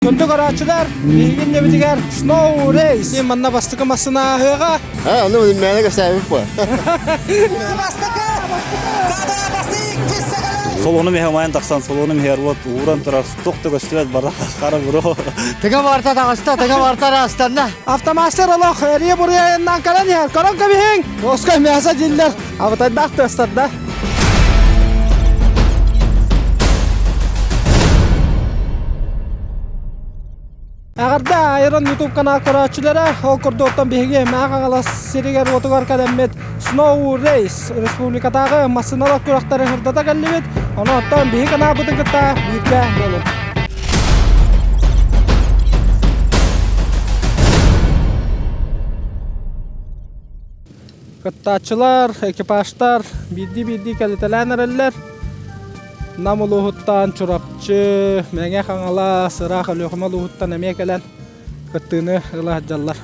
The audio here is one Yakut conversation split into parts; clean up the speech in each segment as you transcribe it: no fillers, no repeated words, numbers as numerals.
Күндү көрөөччүлэр, биһиги иннибитигэр Snow Race манна бастакы массыына ааһыаҕа. А, ону мээнэ кэпсээбит буо. Бастакы! Солону миһэ умайан тахсан, солону миһэр вот ууран турар, туох да көстүбэт бара хара буро. Тыга барта таҕыста, тыга барта арастанна. Автомастер олох эрие буруйа айаннаан кэлэн иһэр. Көрөн кэбиһиҥ! Оска мясо дииллэр, абытайдаах тыастарда. Эҕэрдэ Айрон YouTube канал көрөөччүлэрэ, ол курдуктан биһиги Мэҥэ Хаҥалас сиригэр-уотугар кэлэммит Snow Race республикатааҕы массыыналар күрэхтэрин сырдата кэллибит. Онон биһиги каналбытын кытта бииргэ буолуҥ. Кыттааччылар, экипажтар биирдии-биирдии кэлитэлээн эрэллэр. Нам улууһуттан Чурапчы, Мэҥэ Хаҥалас, ыраах Өлүөхүмэ улууһуттан эмиэ кэлэн кыттыыны ыла сылдьаллар.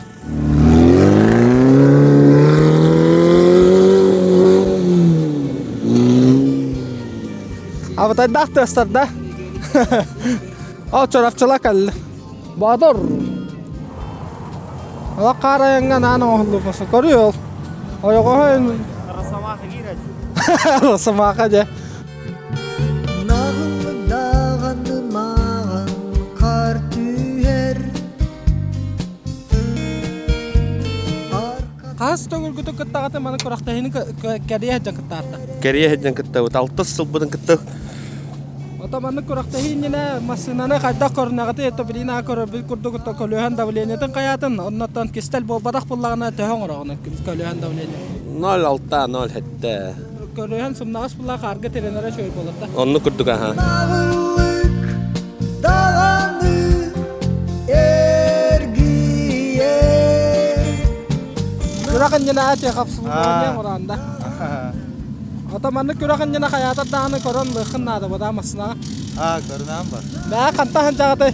Абытайдаах тыастар да? Ол Чурапчыла кэллэ. Боотур! Олох хаар айаҥҥа анаан оҥоһуллубут Көрү ол. Ойоҕоһо Росомаха киирэ Росомаха дьэ. Наҕыллык мааҕан хаар түһэр Хас төгүлгүтүн кыттаҕытын маны күрэхтэһиини кэрийэ сылдьан кыттаатта. Кэрийэ сылдьан кыттабыт. Алтыс сылбытын кытта Ото маннык күрэхтэһии иннинэ массыынаны хайдах көрүнэҕитий, то билиин көрөрбүт курдук көлүөһэн давлениетын хайаатын, оннуттан кистэл буолбатах буллаҕына төһө оҥороҕун көлүөһэн давление? 0,6, 0,7. Көлүөһэн сымнаҕас буллаах хаарга тирэнэрэ үчүгэй буолар да. Оннук курдук аха. Наҕыллык даҕаны эргийэр Күрэх иннинэ ати хапсыбыт муранда. Ото маннык күрэх иннинэ хайаатар даҕаны көрөн лыаххын наада бадаа массынаҕа. Аа, көрүнээн бар. Бээ хантан сылдьаҕытый?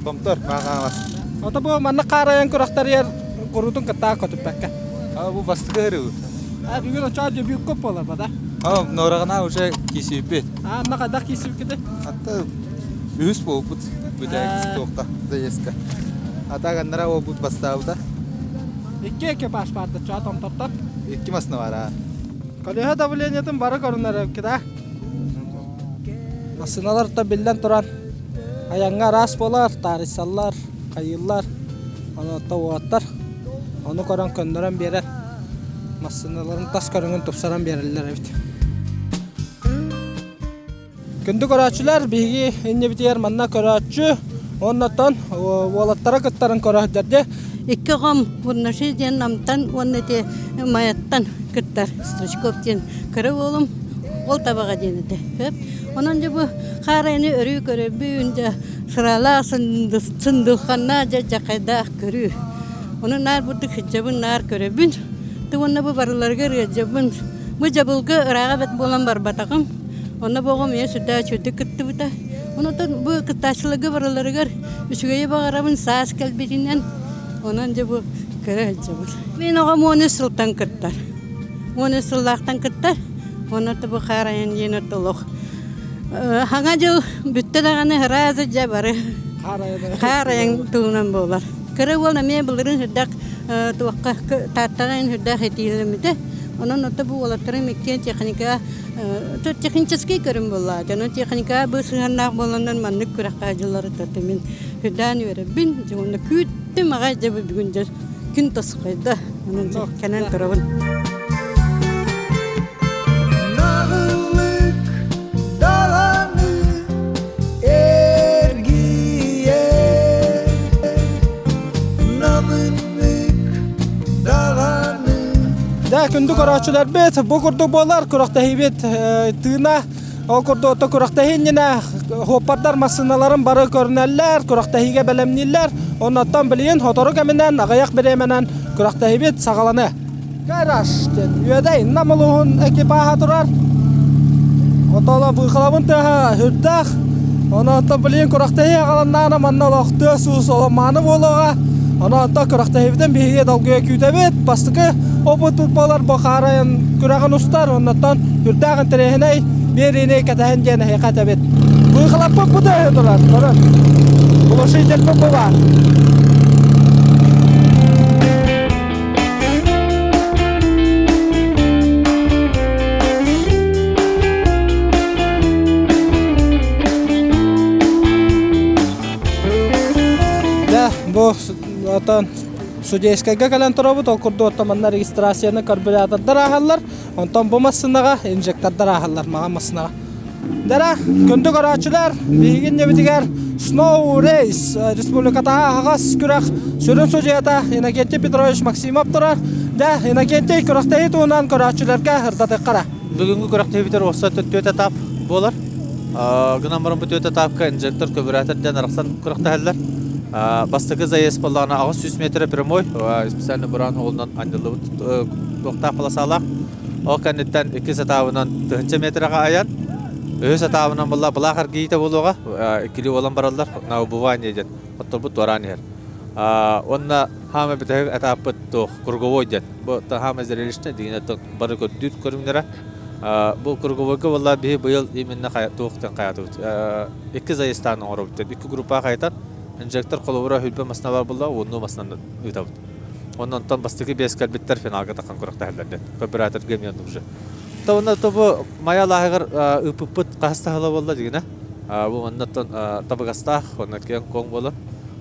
Томтор, мааҕаалас. Ото бу маннык хаарайан күрэхтэригэр куруутун кыттаа көтүппэккэ. А, бу бастакы ырыы. А, бүгүн очоо дебют көп буолар бада. А, нораҕына уже кисийбит. А, анна хайдах киирсибиккитий? Атта үһүс буолбут бүтээгис туохха заездка. Ата ганнара буолбут бастаабыта. Икки экипаж барды чоо томтордор. Икки масна бар аа. Көлөһө давлениетын бары көрүнэр да. Массыыналар да биллэн туран айаҥҥа араас буолар, таарыйсаллар, хайыыллар, ону уоттар. Ону көрөн көннөрөн биэрэр массыыналарын тас көрүҥүн тупсаран биэрэллэр эбит. Күндү көрөөччүлэр, биһиги иннибитигэр манна көрөөччү, оннуттан уолаттара кыттарын көрө сылдьар Икки оҕом Бурнаши диэн Намтан уонна ити Майаттан кыттар Стручков диэн кыра уолум ол табаҕа диэн этэ. Онон дьэ бу хаарайны өрүү көрөбүн дьэ сыралаах сындылханнаах дьэ дьахайдаах көрүү. Ону наар бурдук сылдьабын наар көрөбүн. Ты уонна бу барыларыгар ыалдьабын. Бу дьабылга ырааҕа бэт буолан барбатаҕым. Онно бу оҕом ийэ сүрдээх үчүгэйдик кыттыбыта. Онон бу кыттааччыларга барыларыгар үчүгэйи баҕарабын саас кэлбитинэн. Онон дьэ бу көрө сылдьабын. Мин оҕом 13 сылтан кыттар. 13 сыллаахтан кыттар. Онно бу хаар айан диэн олох Хаҥа дьыл бүттэ даҕаны ыраас дьэ бары хаар айан туһунан буолар. Кыра уол эмиэ былырыын сүрдээх туохха Тааттаҕа сүрдээх этиилэммитэ. Онон ото бу уолаттарым иккиэн техникаҕа техническэй көрүҥ буолла. Онон техникаҕа бу сыһыаннаах буоланнар маннык күрэххэ дьыллары мин сүрдээн үөрэбин. Уонна күүттүм аҕай дьэ бүгүн дьэ күн тосхойдо. Онон кэнэн турабын. Наҕыллык даланы эргийэр Намыннык даҕаны Дьэ, күндү көрөөччүлэрбит, бу курдук буолар күрэхтэһиибит тыына. Ол курдук ото күрэхтэһии иннинэ хуоппардар массыыналарын бары көрүнэллэр, күрэхтэһиигэ бэлэмнииллэр. Оннуттан билигин сотору кэминэн, аҕыйах бириэмэнэн күрэхтэһиибит саҕаланыа. Гараж диэн Үөдэй Нам улууһун экипаһа турар. Отола быыкалабын тыаһа сүрдээх. Онон билигин күрэхтэһии аҕаланнаҕына манна олох тыас-уус мааны буолуоҕа. Онон күрэхтэһиибитин биһиги долгуйа күүтэбит. Бастакы опыт буолар бу хаарайын күрэҕин устар. Оннуттан сүрдээх интэриэһинэй биэриини кэтэһэн диэн эһиэхэ этэбит. Быыкалаппыт бу тыаһы турар. Көрөн. Глушитель бу баар. Да, бу отон судейскайга кэлэн турабыт, ол курдук оттон манна регистрацияны карбюратордар ааһаллар, онтон бу массыынаҕа инжектордар ааһаллар, маҕан массыынаҕа. Дара, күндү көрөөччүлэр, биһиги иннибитигэр Snow Race республикатааҕы аһаҕас күрэх сүрүн судьуйата Иннокентий Петрович Максимов турар. Дэ, Иннокентий күрэхтэһии туһунан көрөөччүлэргэ ырдатыахха эрэ. Бүгүҥҥү күрэхтэһиибитигэр уопсай түөрт этап буолар. Гынан баран бу түөрт этапка инжектор көбүрээтэр диэн арахсан күрэхтэһэллэр. Бастакы заезд буоллаҕына 800 метр прямой, специально бураан уолунан анньыллыбыт туохтаах полосалаах. Ол кэнниттэн иккис этабынан 1000 метрэҕэ айан, үһүс этабынан буолла былаах эргийиитэ буолуоҕа, иккилии буолан бараллар, на убывание диэн хотторбут туораан иһэр. Уонна хаама бүтэһик этаппыт туох круговой диэн. Бу хаама зрелищный дигинэ бары көрдүүр көрүҥнэрэ. Бу круговойга буолла биһи быйыл именно туохтан хайатыбыт. Икки заезтаан оҥоробут диэн. Икки группа хайатан инжектор холобура хүлбэ масына бар буолла, уоннуу масынан ыытабыт. Онон онтон бастакы биэс кэлбиттэр финалга таххан күрэхтэһэллэр диэн. Кооператорга эмиэ оннук уже. То онно то бу Майа алааһыгар ыыппыппыт хаһыс таһыла буолла дигинэ. Бу маннаттан табыгастаах, онно киэҥ-куоҥ буолан.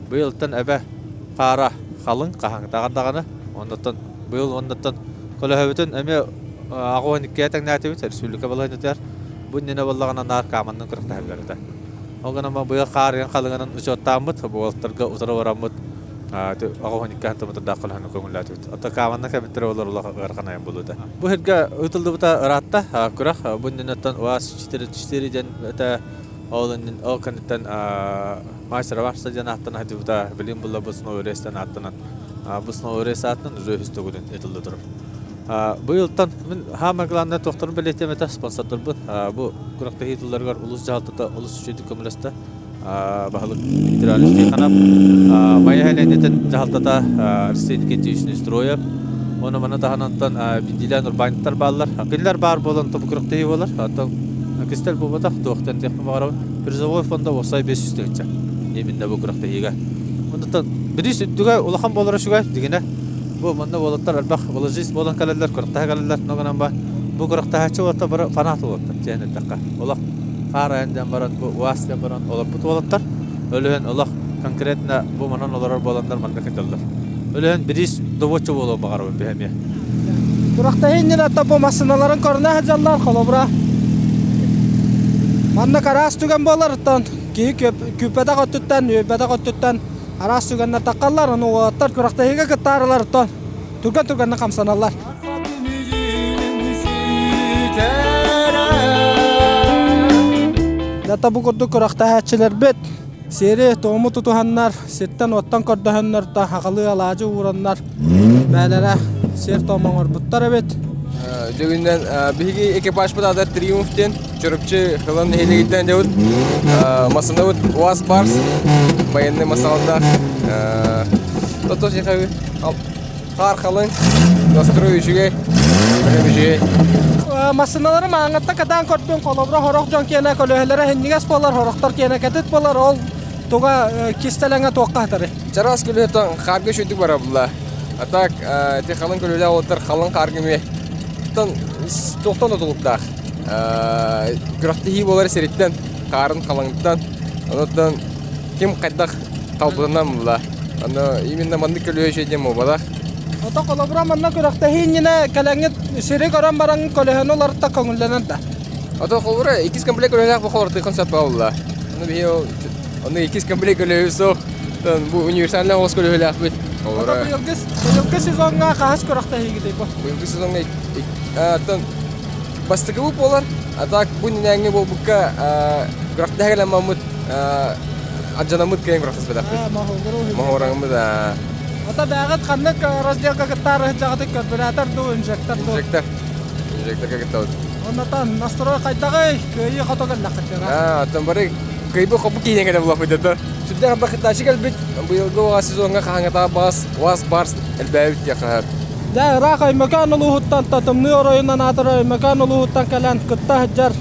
Быйылтан эбэ хаара халыҥ, хаһааҥҥытааҕар даҕаны. Оннуттан быйыл оннуттан көлөһөбүтүн эмиэ 82-гэ тэҥнээтибит республика балаһыанньатыгар. Бу иннинэ буоллаҕына наар кааманнан күрэхтэһэллэр этэ. Ол гынан быйыл хаар халыҥынан учуоттааммыт, уолаттарга утары бараммыт 82 сантиметрдаах көлөһөнү көҥүллээтибит. Оттон кааманна кэбиттэрэ олор улахан ыарахан айан буолуо Бу сиргэ ыытыллыбыта ыраатта күрэх. Бу иннинэттэн УАЗ-4 диэн этэ. Ол иннин ол кэнниттэн Мастер Варса диэн ааттан сылдьыбыта. Билигин булла бу Snow Race-тэн ааттанан бу Snow Race аатынан уже үһүс төгүлүн ыытылла турар. Бу ыйылтан мин хаамай главное туохтарын бэлиэтиэм этэ спонсордарбын. Бу күрэхтэһии тылларыгар улус дьаһалтата олус үчүгэйдик көмөлөстө. Баһылык Дмитрий Иванович Тихонов, Майа нэһилиэнньэтин дьаһалтата Алексей Никитич Нестроев, уонна маны таһынан биирдиилээн урбаанньыттар бааллар. Кинилэр баар буолан тобу күрэхтэһии буолар. Оттон кистэл буолбатах, туохтан диэхпин баҕарабын. Призовой фонда уопсай 500 тыһыынча. Именно бу күрэхтэһиигэ. Онтон бириис үрдүгэ улахан буолара үчүгэй дигинэ. Бу манна уолаттар элбэх вложист буолан кэлэллэр, күрэхтэһэ кэлэллэр. Но гынан ба бу күрэхтэһээччи уолаттар бары фанат уолаттар диэн эттэххэ. Олох хаар айан диэн баран бу УАЗ диэн баран олорбут уолаттар өлөһөн олох конкретно бу манан олорор буоланнар манна кыталлар. Өлөһөн бириис добуоччу буолуон баҕарабын биһи эмиэ. Күрэхтэһии иннинэ бу массыыналарын көрүнэ сылдьаллар, холобура маннык араас түгэн буоларыттан киһи күүппэтэх өттүттэн, үөйбэтэх өттүттэн араас түгэннэр таххаллар, ону уолаттар күрэхтэһиигэ кыттаарыларыттан түргэн-түргэнник хамсаналлар. Дата бу курдук күрэхтэһээччилэрбит сиэри туому тутуһаннар, сиртэн-уоттан көрдөһөннөр да аҕалыы алаадьы уураннар бээлэрэ сиэр-туом оҥорбуттар эбит. Дьөгүннэн биһиги экипажпыт аата Триумф диэн Чурапчы Хылан нэһилиэгиттэн дьабыт. Массыынабыт УАЗ Барс военный массалардаах. Тото Хаар халыҥ, настрой үчүгэй, бэлэм үчүгэй. Массыыналары мааҥҥаттан катаан көрдүм, холобура сорох дьон киэнэ көлөһөлөрө иһинньигэс буолар, сорохтор киэнэ кэтит буолар, ол туга кистэлэҥэ туохха сытарый? Чараас көлөһөтөн хаарга үчүгдүк барабылла. А так, ити халыҥ көлөһөлөөх уолаттар халыҥ хаарга эмиэ туохтан тутулуктаах. Күрэхтэһии буолар сириттэн, хаарын халыҥыттан, онуттан ким хайдах талбытынан булла. Аны именно маннык көлүөһэ диэн буолбатах. Ото холобура манна күрэхтэһии иннинэ кэлэҥҥит сири көрөн баран көлөһөнү уларытта көҥүллэнэр да? Ото холобура иккис комплект көлөһөлөөх бу холортыахын сөп буолла. Аны биһи ону иккис комплект көлөһү суох. Бу универсальный оҕус көлөһөлөөхпүт. Ото быйылгы быйылгы сезоҥҥа хаһыс күрэхтэһиигитий бу? Быйылгы сезоҥҥа оттон бастакыбыт буолар. А так бу иннинээҥҥи буолбукка күрэхтэһэ кэлэн маммыт Алдьанаммыт кыайан күрэхтэспэтэхпит. Моһуораҥмыт Ата бэҕит ханнык разделка кыттаары сылдьаҕытый карбюратор дуу, инжектор дуу? Инжектор. Инжекторга кыттабыт. Оннотон настрой хайдаҕый? Кыайыы хото кэллэххит Аа, оттон бары кыайбы хопу киинэн кэлэ булаппыт это. Сүрдээх элбэх кыттааччы кэлбит. Быйылгы уҕа сезоҥҥа хаһааҥҥытааҕы баас УАЗ Барс элбээбит диэххэ сөп. Дьэ, ыраах Өймөкөөн улууһуттан Тымныы оройунан аатырар Өймөкөөн улууһуттан кэлэн кытта сылдьар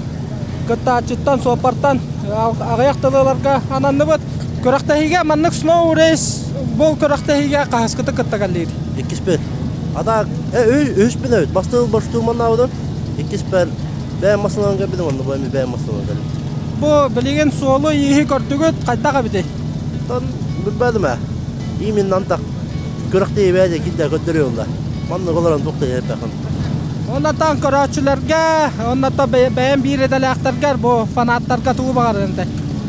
кыттааччыттан, суоппартан аҕыйах тылы ыларга ананныбыт. Күрэхтэһиигэ маннык Snow Race бұл күрэхтэһиигэ хаһыскыты кытта кэллиир. Иккиспин. Ата үһүспүн эбит. Бастыыл баштууманнаабытым. Иккиспэр бэйэм массыынан кэлбитим, онно бу эми бэйэм массыынан кэлбит. Бу билигин суолу-ииһи көрдүгүт, хайдах эбитий? Тон билбэтим ээ. Именно антах күрэхтэһии бэйэ килдэ көрдөрүө ула. Маннык олорон туох да иһэрбэхин. Оннотон көрөөччүлэргэ, оннотон бэйэм биир идэлээхтэргэр бу фанаттарга тугу баҕарыан этэй?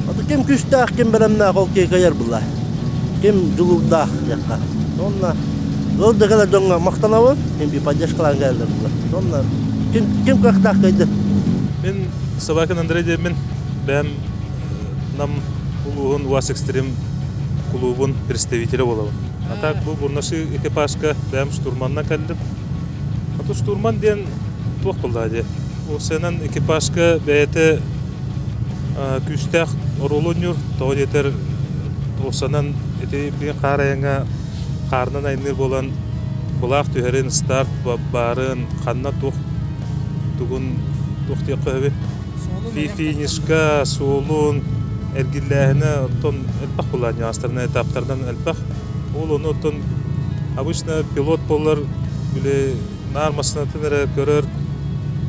Аты ким күүстээх, ким бэлэмнээх ол киһи кыайар булла. Ким дьулуурдаах диэххэ. Онно ол да кэлэр дьоҥҥо махтанабын, ким би поддержкалаан кэлэллэр булла. Онно ким ким кыахтаах кыайды. Мин Собакин Андрей диэммин, бэйэм Нам улууһун УАЗ Экстрим кулуубун представителэ буолабын. А так бу Бурнаши экипажка бэйэм штурманна кэллим. А то штурман диэн туох буолла дии. Ол сыанан экипажка бэйэтэ күүстээх оруолу оонньуур. Тоҕо диэтэр уопсанан ити биир хаар айаҥҥа хаарынан айанныыр буолан былаах түһэрин, старт баарын, ханна туох тугун туох диэххэ сөбүй? Финишка, суолун эргиллээһинэ оттон элбэх буолла нюанстарынан этаптарынан элбэх. Ол ону оттон обычно пилот буоллар били наар массыынатын эрэ көрөр,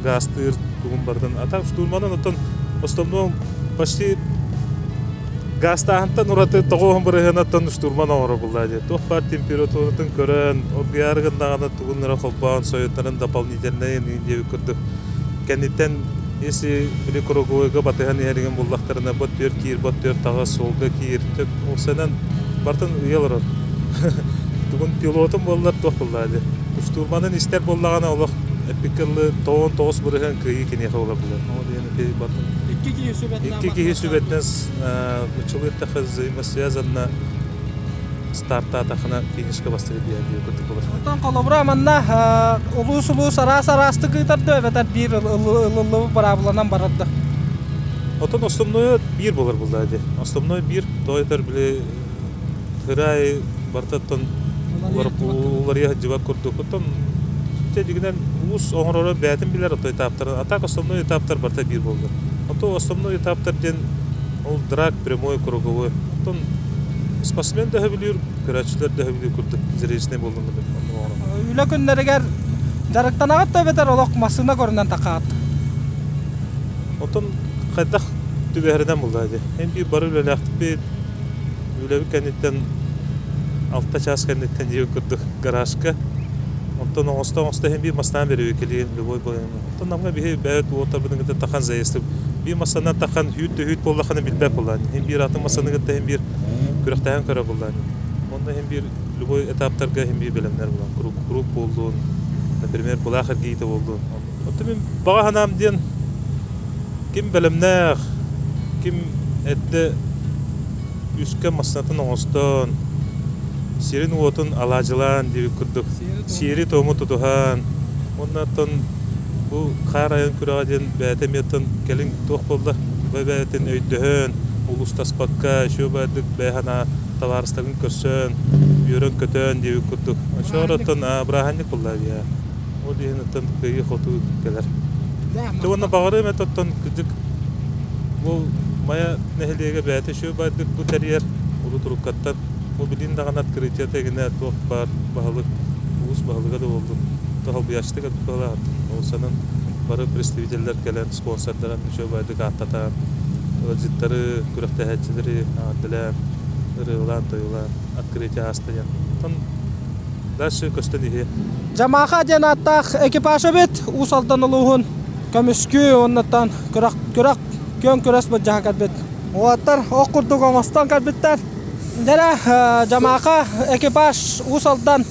гаастыыр тугун барытын. А так штурманын оттон основном почти гаастааһынтан ураты тоҕуоһун бырыһыанаттан штурман оҥоро булла дии. Туох баар температуратын көрөн, оргуйаары гыннаҕына тугун эрэ холбоон, сойуттарын дополнительнай диэбит курдук кэнниттэн если били круговойга батыһан иһэригин буллахтарына бот түөр киир, бот түөр таҕыс, суолга киир, уопсайынан бартын уйа олорор. Тугун пилотун буоллар туох буоллаа дии. Штурманын истэр буоллаҕына олох эппиккэ дылы 99% кыайыы киниэхэ буолар буолар. Ол диэн ити бартын Икки киһи сүбэтинэн икки киһи сүбэтинэн нуччалыы взаимосвязанно стартаатахына финишка бастакы диэн курдук болар. Оттон холобура манна улуус-улуус араас-араастык ыытар да эбэтэр биир ылыллыбыт быраабыланан барар да? Оттон основное биир болар булла ди. Основной биир, то этер били хырай бартаттан уларыйа сылдьыбат курдук. Оттон дьэ дьигинэн улуус оҥороро бэйэтин билэр отой этаптарын. А так основной этаптар барыта биир буолла. Ото основной этаптар диэн ол драг прямой круговой. Оттон спортсмен да сөбүлүүр, көрөөччүлэр да сөбүлүүр курдук зрелищный буоллун Үлэ күннэригэр дьарыктанаҕыт да эбэтэр олох массыына көрүнэн таххаҕыт? Оттон хайдах түбэһэринэн буолла дии. Эн биир бары үлэлээхтик үлэбит кэнниттэн 6 чаас кэнниттэн диэбит курдук гаражка. Оттон оҥосто-оҥосто иһин биир мастаан бэрибикэлиин любой буолан. Оттон намга биһи бэйэт уотарбытын кытта тахан заезд биир массанан тахан үүт да үүт буоллахына билбэт буоллаан. Иһин биир атын массаны кытта иһин биир күрэхтэһэн көрө буоллаан. Онно иһин биир любой этаптарга иһин биир бэлэмнэр буолан. Круг, круг буоллун, например, былаах эргийиитэ буоллун. Оттон мин баҕа санаам диэн ким бэлэмнээх, ким эрдэ үскэ массыынатын оҥостон, сирин-уотун алаадьылаан диэбит курдук сиэри-туому тутуһан, уонна оттон бу хаар айан күрэҕэ диэн бэйэтэ эмиэ оттон кэлин туох буолла, бэйэтин өйдөһөн, улуустаспакка, үчүгэй баайдык бэйэ санаа табаарыстарын көрсөн, үөрэн-көтөн диэбит курдук. Оччоҕор оттон бырааһынньык буолла эбии. Ол иһин оттон кыайыы-хотуу кэлэр. Дьэ уонна баҕарыам этэ оттон кырдьык бу Майа нэһилиэгэ бэйэтэ үчүгэй баайдык бу тэрийэр урут уруккаттан бу билин даҕаны открытиета игинэ туох баар баһылык улуус баһылыга да буоллун тоһолбуйааччыта кэлбит баһылаах ол санан бары представителлэр кэлэн спонсордаран үчүгэй баайдык ааттатан ыалдьыттары күрэхтэһээччилэри аҕардалаан ырыалаан-тойулаан открытие ааста диэн оттон Дальше көстөн иһиэ. Жамаха диэн ааттаах экипаж эбит. Уус Алдан улууһун көмүскүү уоннаттан күрэх күрэх күөн күрэс былдьаһа кэлбит. Уолаттар ох курдук оҥостон кэлбиттэр. Дэрэ Жамаха экипаж Уус Алдан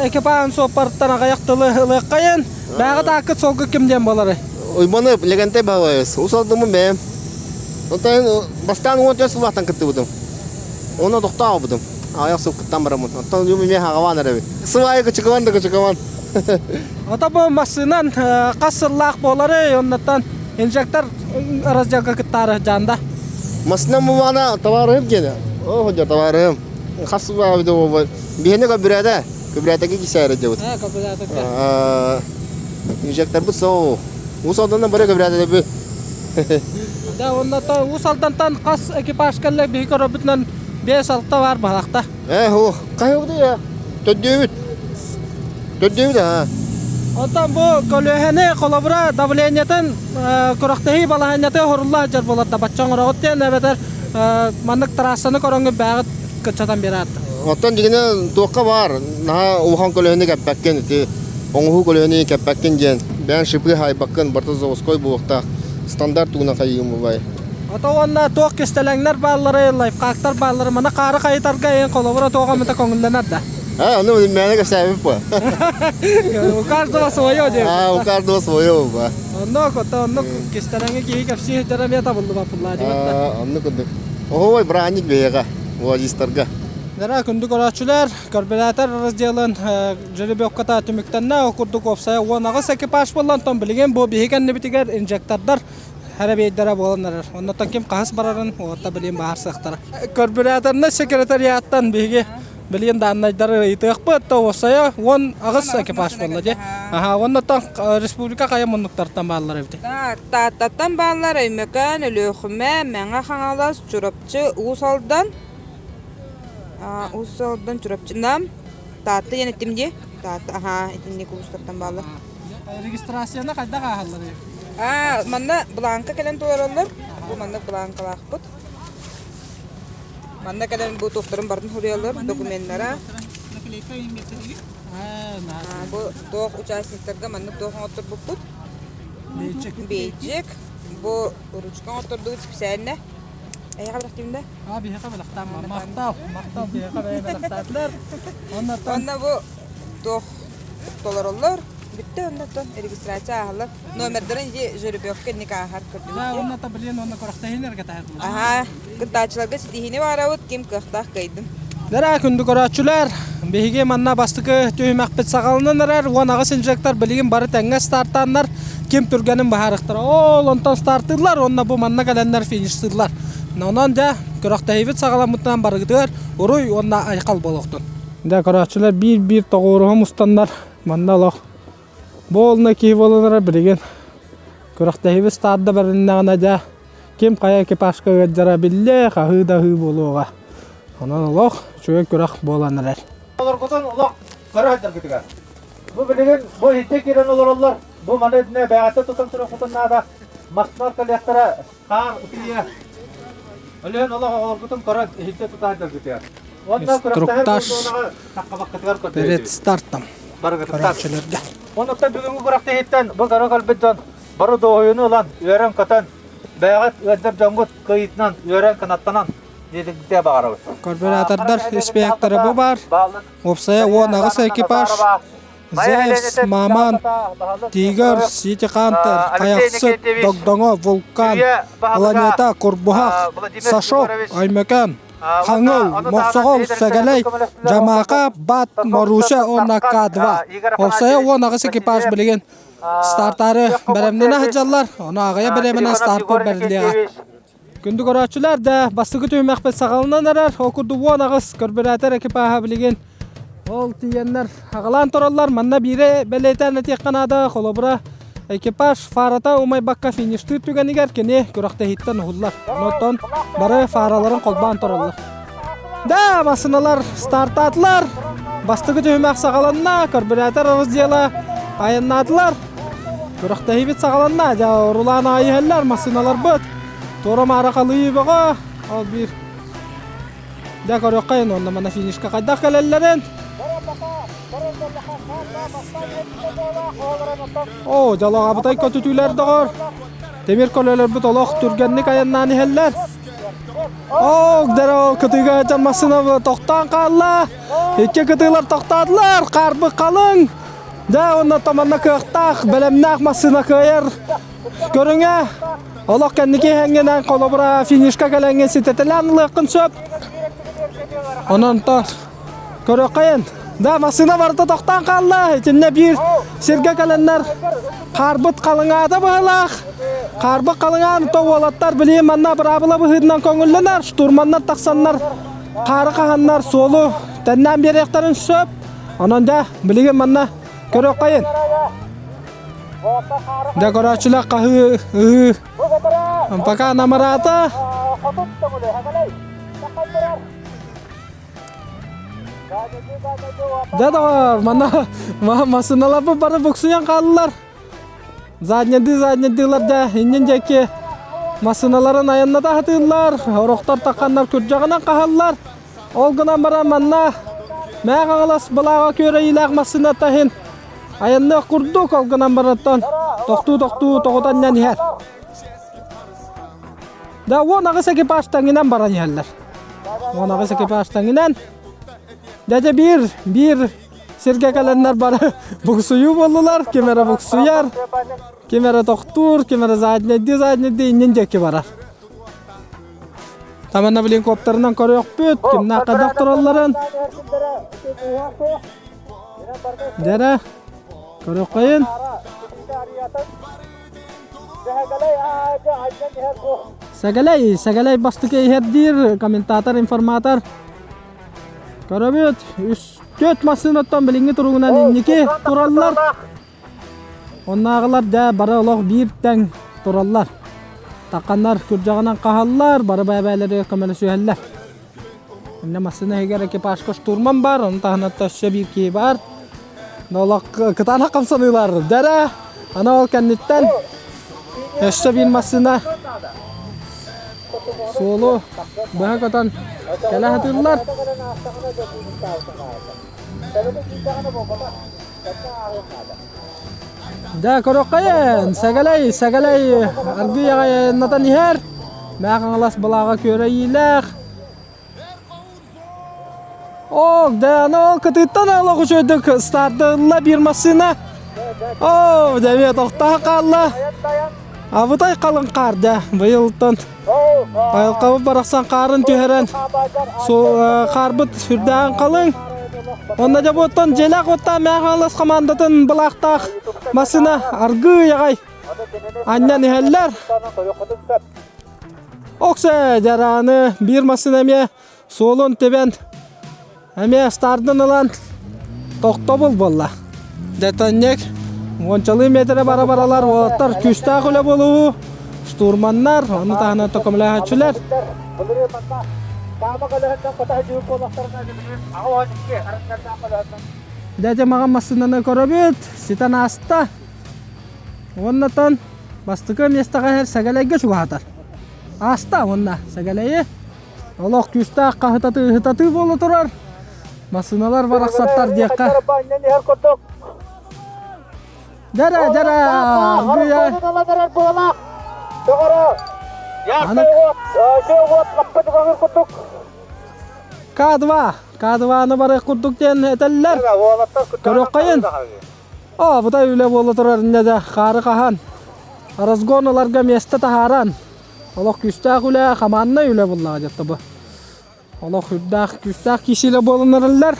экипажын суоппарыттан аҕыйах тылы ылыаххайын. Бээҕи тааккыт суолга ким диэн буоларый? Уйбаны Лэгэнтэй Баһылайыс. Уус Алдаммын бэйэм. Онтон бастаан 14 сыллаахтан кыттыбытым. Онно тохтообутум. Аҕыйах сыл кыттан бараммын. Оттон юм эмиэ хаҕабаан эрэбит. Сыл аайы кычыкабан да кычыкабан. Ото бу массыынан хас сыллаах буоларый, оннуттан инжектор разделга кыттаары дьаанда. Массыынан бумаана товарыһым диэн. О, дьэ товарыһым. Хас сыллаах эбитэ буолбай. Биһиэнэ көбүрээдэ. Көбүрээтэги кисээрэ дьабыт. Инжекторбыт соу. Уус Алданнан бары көбүрээдэ. Да, онно Уус Алдантан хас экипаж кэллэ биһи көрөрбүтүнэн 5-6 бар баһалахта. Э, хо, хайыбыт я? Төддүбүт. Төддүбүт а. Онтон бу көлүөһэни холобура давлениетын күрэхтэһии балаһыанньата хорулла сылдьар буолар да бачча оҥороҕут диэн эбэтэр маннык трассаны көрөҥҥүт бэйэҕит кыччатан биэрээт. Оттон дьигинэ туохха баар, наһаа улахан көлөһөнү кэппэккин, ити оҥоһуу көлөһөнү кэппэккин диэн, бэйэҥ шипы хаайбаккын, барыта заводской буолуохтаах, стандарт тугунан хайыым бабай. Ото уонна туох кистэлэҥнэр бааллары, лайфхактар бааллары, маны хаары хайытарга эйин холобура туох эмитэ көҥүллэнэр да? А, ну мээнэ кэпсээбит по. У каждого свое диэн. А, у каждого свое ба. Оннук, ото оннук кистэлэҥи киһи кэпсии сылдьара эмиэ табыллыбат буллаа диэбит. Оннук курдук. Оһуой браник бэйэҕэ, владистарга. Дара күндү көрөөччүлэр, көрбүлээтэр разделын жеребьевката түмүктэннэ. Ол курдук уопсайа 18 экипаж буолла. Онтон билигин бу биһиги кэннибитигэр инжектордар Хэрэбиэйдэрэ буолан эрэр. Оннуттан ким хаһыс барарын уота билигин баһарсыахтара. Көрбүрээторнай секретариаттан биһиги билигин дааннайдары ыйытыахпыт. Уопсайа 18 экипаж буолла дии. Аха, оннуттан республика хайа муннуктартан бааллар эбит. Тааттаттан бааллар Өймөкөөн, Өлүөхүмэ, Мэҥэ Хаҥалас, Чурапчы, Уус Алдан, Уус Алдан, Чурапчы, Нам, Таатта диэн эттим дии. Таатта, аха, итинник улуустартан бааллар. Регистрацияны хайдах ааһалларый? Аа, манна бланка кэлэн толороллор. Бу маннык бланкалаахпыт. Манна кэлэн бу туохтарын барытын суруйаллар, докуменнара. Бу туох участниктарга маннык туох оҥотторбуппут. Бейджик. Бу ручка оҥоттордубут специально. Эйиэхэ бэлэхтиим да? Аа, биһиэхэ бэлэхтээн махтал, махтал биһиэхэ бэйэ бэлэхтээтилэр. Онно бу туох толороллор. Бүттэ оннотон регистрация ааһаллар. Номердарын ити жеребьевка инник ааһар көрдүбүт. Да, онно билин онно көрөхтөһүнэргэ таһырдылар. Аха, кыттааччыларга ситиһиини баарабыт, ким кыахтаах кыайдын. Дара күндү көрөөччүлэр, биһиги манна бастакы түһүмэхпит саҕаланан эрэр. 18 инжектор билигин бары тэҥҥэ стартааннар, ким түргэнин быһаарыахтара. Ол онтон стартыыллар уонна бу манна кэлэннэр фиништыыллар. Онон дьэ, күрэхтэһиибит саҕаламмытынан барыгытыгар уруй уонна айхал буолуохтун. Дьэ, көрөөччүлэр биир-биир тоҕуоруһа мустаннар, манна олох буолна киһи буолан эрэр билигин. Күрэхтэһиибит старда бэрилиннэҕинэ дьэ, ким хайа экипажка ыалдьара биллиэ, хаһыы да аһыы буолуоҕа. Онон олох үчүгэй күрэх буолан эрэр. Олоргутун олох көрө сылдьаргытыгар. Бу билигин бу иһирдьэ киирэн олороллор. Бу маны итинэ бэйэҕиттэн тутан туруоххутун наада. Массыыналар кэлиэхтэрэ, хаар ытыйыа. Өлөөн олох оҕолоргутун көрөн иһирдьэ тута сылдьаргытыгар. Инструктаж перед стартом көрөөччүлэргэ. Онуттан бүгүҥҥү күрэхтэһииттэн бу көрө кэлбит дьон бары дуоһуйууну ылан, үөрэн-көтөн, бэйэҕит ыалдьар дьоҥҥут кыайыытынан үөрэн-кынаттанан диэбитэ баҕарабыт. Карбюратордар испиэктэрэ бу баар. Уопсайа 18 экипаж Зевс, Маман, Тигр, Сити Хантер, Хайахсыт, Догдоҥо, Вулкан, Планета, Курбуһах, Сашок, Өймөкөөн, Хаҥыл, Мохсоҕол, Сэгэлэй, Дьамаака, Бат, Маруся уонна К2. Уопсайа 18 экипаж билигин стартаары бэлэмнэнэ сылдьаллар. Ону аҕыйах бэлэминэн стартпыт бэриллиэҕэ. Күндү көрөөччүлэр да, бастакы түһүмэхпит саҕаланан эрэр. Ол курдук 18 көрбүрээтэр экипаһа билигин ол тиийэннэр аҕалаан тураллар. Манна биири бэлиэтээн этиэххэ наада. Холобура, экипаж фарата умайбакка фиништыыр түгэнигэр кини күрэхтэһииттэн уһуллар. Онтон бары фараларын холбоон тураллар. Да, массыыналар стартаатылар. Бастакы түһүмэх саҕаланна. Карбюратор раздела айаннаатылар. Күрэхтэһиибит саҕаланна. Дьэ, урулаан аайы иһэллэр массыыналарбыт. Туора-маара халыйыы бөҕө. Ол биир. Дьэ, көрүөххэйин уонна мана финишка хайдах кэлэллэрин. Оо, дьолоҕобутай көтүтүүлэр доҕор. Тимир көлөлөрбүт олох түргэнник айаннаан иһэллэр. Оо, дэрэ кытыыга дьон массыына тохтоон хаалла. Икки кытыылар тохтоотулар. Хаарбыт халыҥ. Дьэ, уонна томанна кыахтаах, бэлэмнээх массыына кыайар көрүҥэ. Олох кэнники иһэҥҥинэн холобура финишка кэлэҥҥин ситэтэлээн ылыаххын сөп. Онон то көрүөххэйин. Да, массыына барыта тохтоон хаалла. Итиннэ биир сиргэ кэлэннэр хаарбыт халыҥаата быһылаах. Хаарбыт халыҥаан то уолаттар билигин манна быраабыла быһыытынан көҥүллэнэр. Штурманнар тахсаннар хаары хаһаннар суолу тэннээн биэриэхтэрин сөп. Онон дьэ, билигин манна көрүөххэйин. Дьэ, көрөөччүлэр хаһыы, ыһыы. Пока намыраата. Да доҕор, манна массыыналарбыт бары буксуйан хааллылар. Заднядыы заднядыылар да иннин диэки массыыналарын айанната сатыыллар, орохтор тахханнар күрдьэҕинэн хаһаллар. Ол гынан баран манна Мээх Хаҥалас былааҕа күөрэйиилээх массыына таһын айанныах курдук ол гынан барантан тохтуу-тохтуу тоҕутан иһэр. Да 18 экипаж таҥынан баран иһэллэр. 18 экипаж таҥынан. Дьэ биир биир сиргэ кэлэннэр бары буксуйуу буоллулар. Ким эрэ буксуйар, ким эрэ тохтуур, ким эрэ заднайдыы заднайдыы иннин диэки барар. Таманна билин коптерынан көрүөхпүт, кимнээх хайдах туралларын. Дьэрэ, көрүөххэйин. Сэгэлэй, Сэгэлэй бастакы иһэрдиир комментатор, информатор. Көрөбүт, үс, түөрт массыынаттан билиҥҥи туругунан инники тураллар. Оннааҕылар дьэ бары олох биир тэҥ тураллар. Тахханнар күрдьэҕинэн хаһаллар, бары бэйэ-бэйэлэригэр көмөлөсүһэллэр. Иннэ массыына иһигэр экипажка штурман бар, ону таһынан өссө биир киһи бар. Олох кытаанах хамсаныылар дэрэ. Аны ол кэнниттэн өссө биир массыына суолу быһа көтөн кэлэ сатыыллар. Дьэ, көрөххөйөн, сэгэлэй, сэгэлэй аргыый аҕай айаннатан иһэр. Мээх Хаҥалас былааҕа күөрэйиилээх. Ок, дьэ, аны ол кытыыттан олох үчүгэйдик стартылла биир массыына. Оо, дьэ, эмиэ тохтоон хаалла. Абытай халыҥ хаар дьэ, быйылтан айылҕабыт барахсан хаарын түһэрэн, хаарбыт сүрдээҕин халыҥ. Онно дьэ буоттан дьиэлээх уоттаах Мээх Хаҥалас хамаандатын былаахтаах массыына аргыый аҕай анньан иһэллэр. Оксе дьарааны биир массыына эмиэ суолун тэбэн эмиэ стардын ылан тохтобул буолла. Дэтанньык уончалыы метрэ бара-баралар уолаттар күүстээх үлэ буолуу штурманнар, ону таһынан көмөлөһөөччүлэр. Дядя маҕан массыынаны көрөбүт, ситэн ааста. Уоннатан бастакы миэстэҕэ иһэр Сэгэлэйгэ чугаһатар. Ааста уонна Сэгэлэйи олох күүстээх хаһытатыы ыһытатыы буола турар. Массыыналар барахсаттар диэххэ. Дьэрэ, дьэрэ, К2, К2-ны барыах курдук диэн этэллэр. Көрүөххэйин. Оо, бутай үлэ буола турар инньэ да хаары хаһан, разгон ыларга миэстэ таһааран, олох күүстээх үлэ, хамааннай үлэ буллаҕа дьэ бу. Олох үрдээх күүстээх киисиилэ буолан эрэллэр.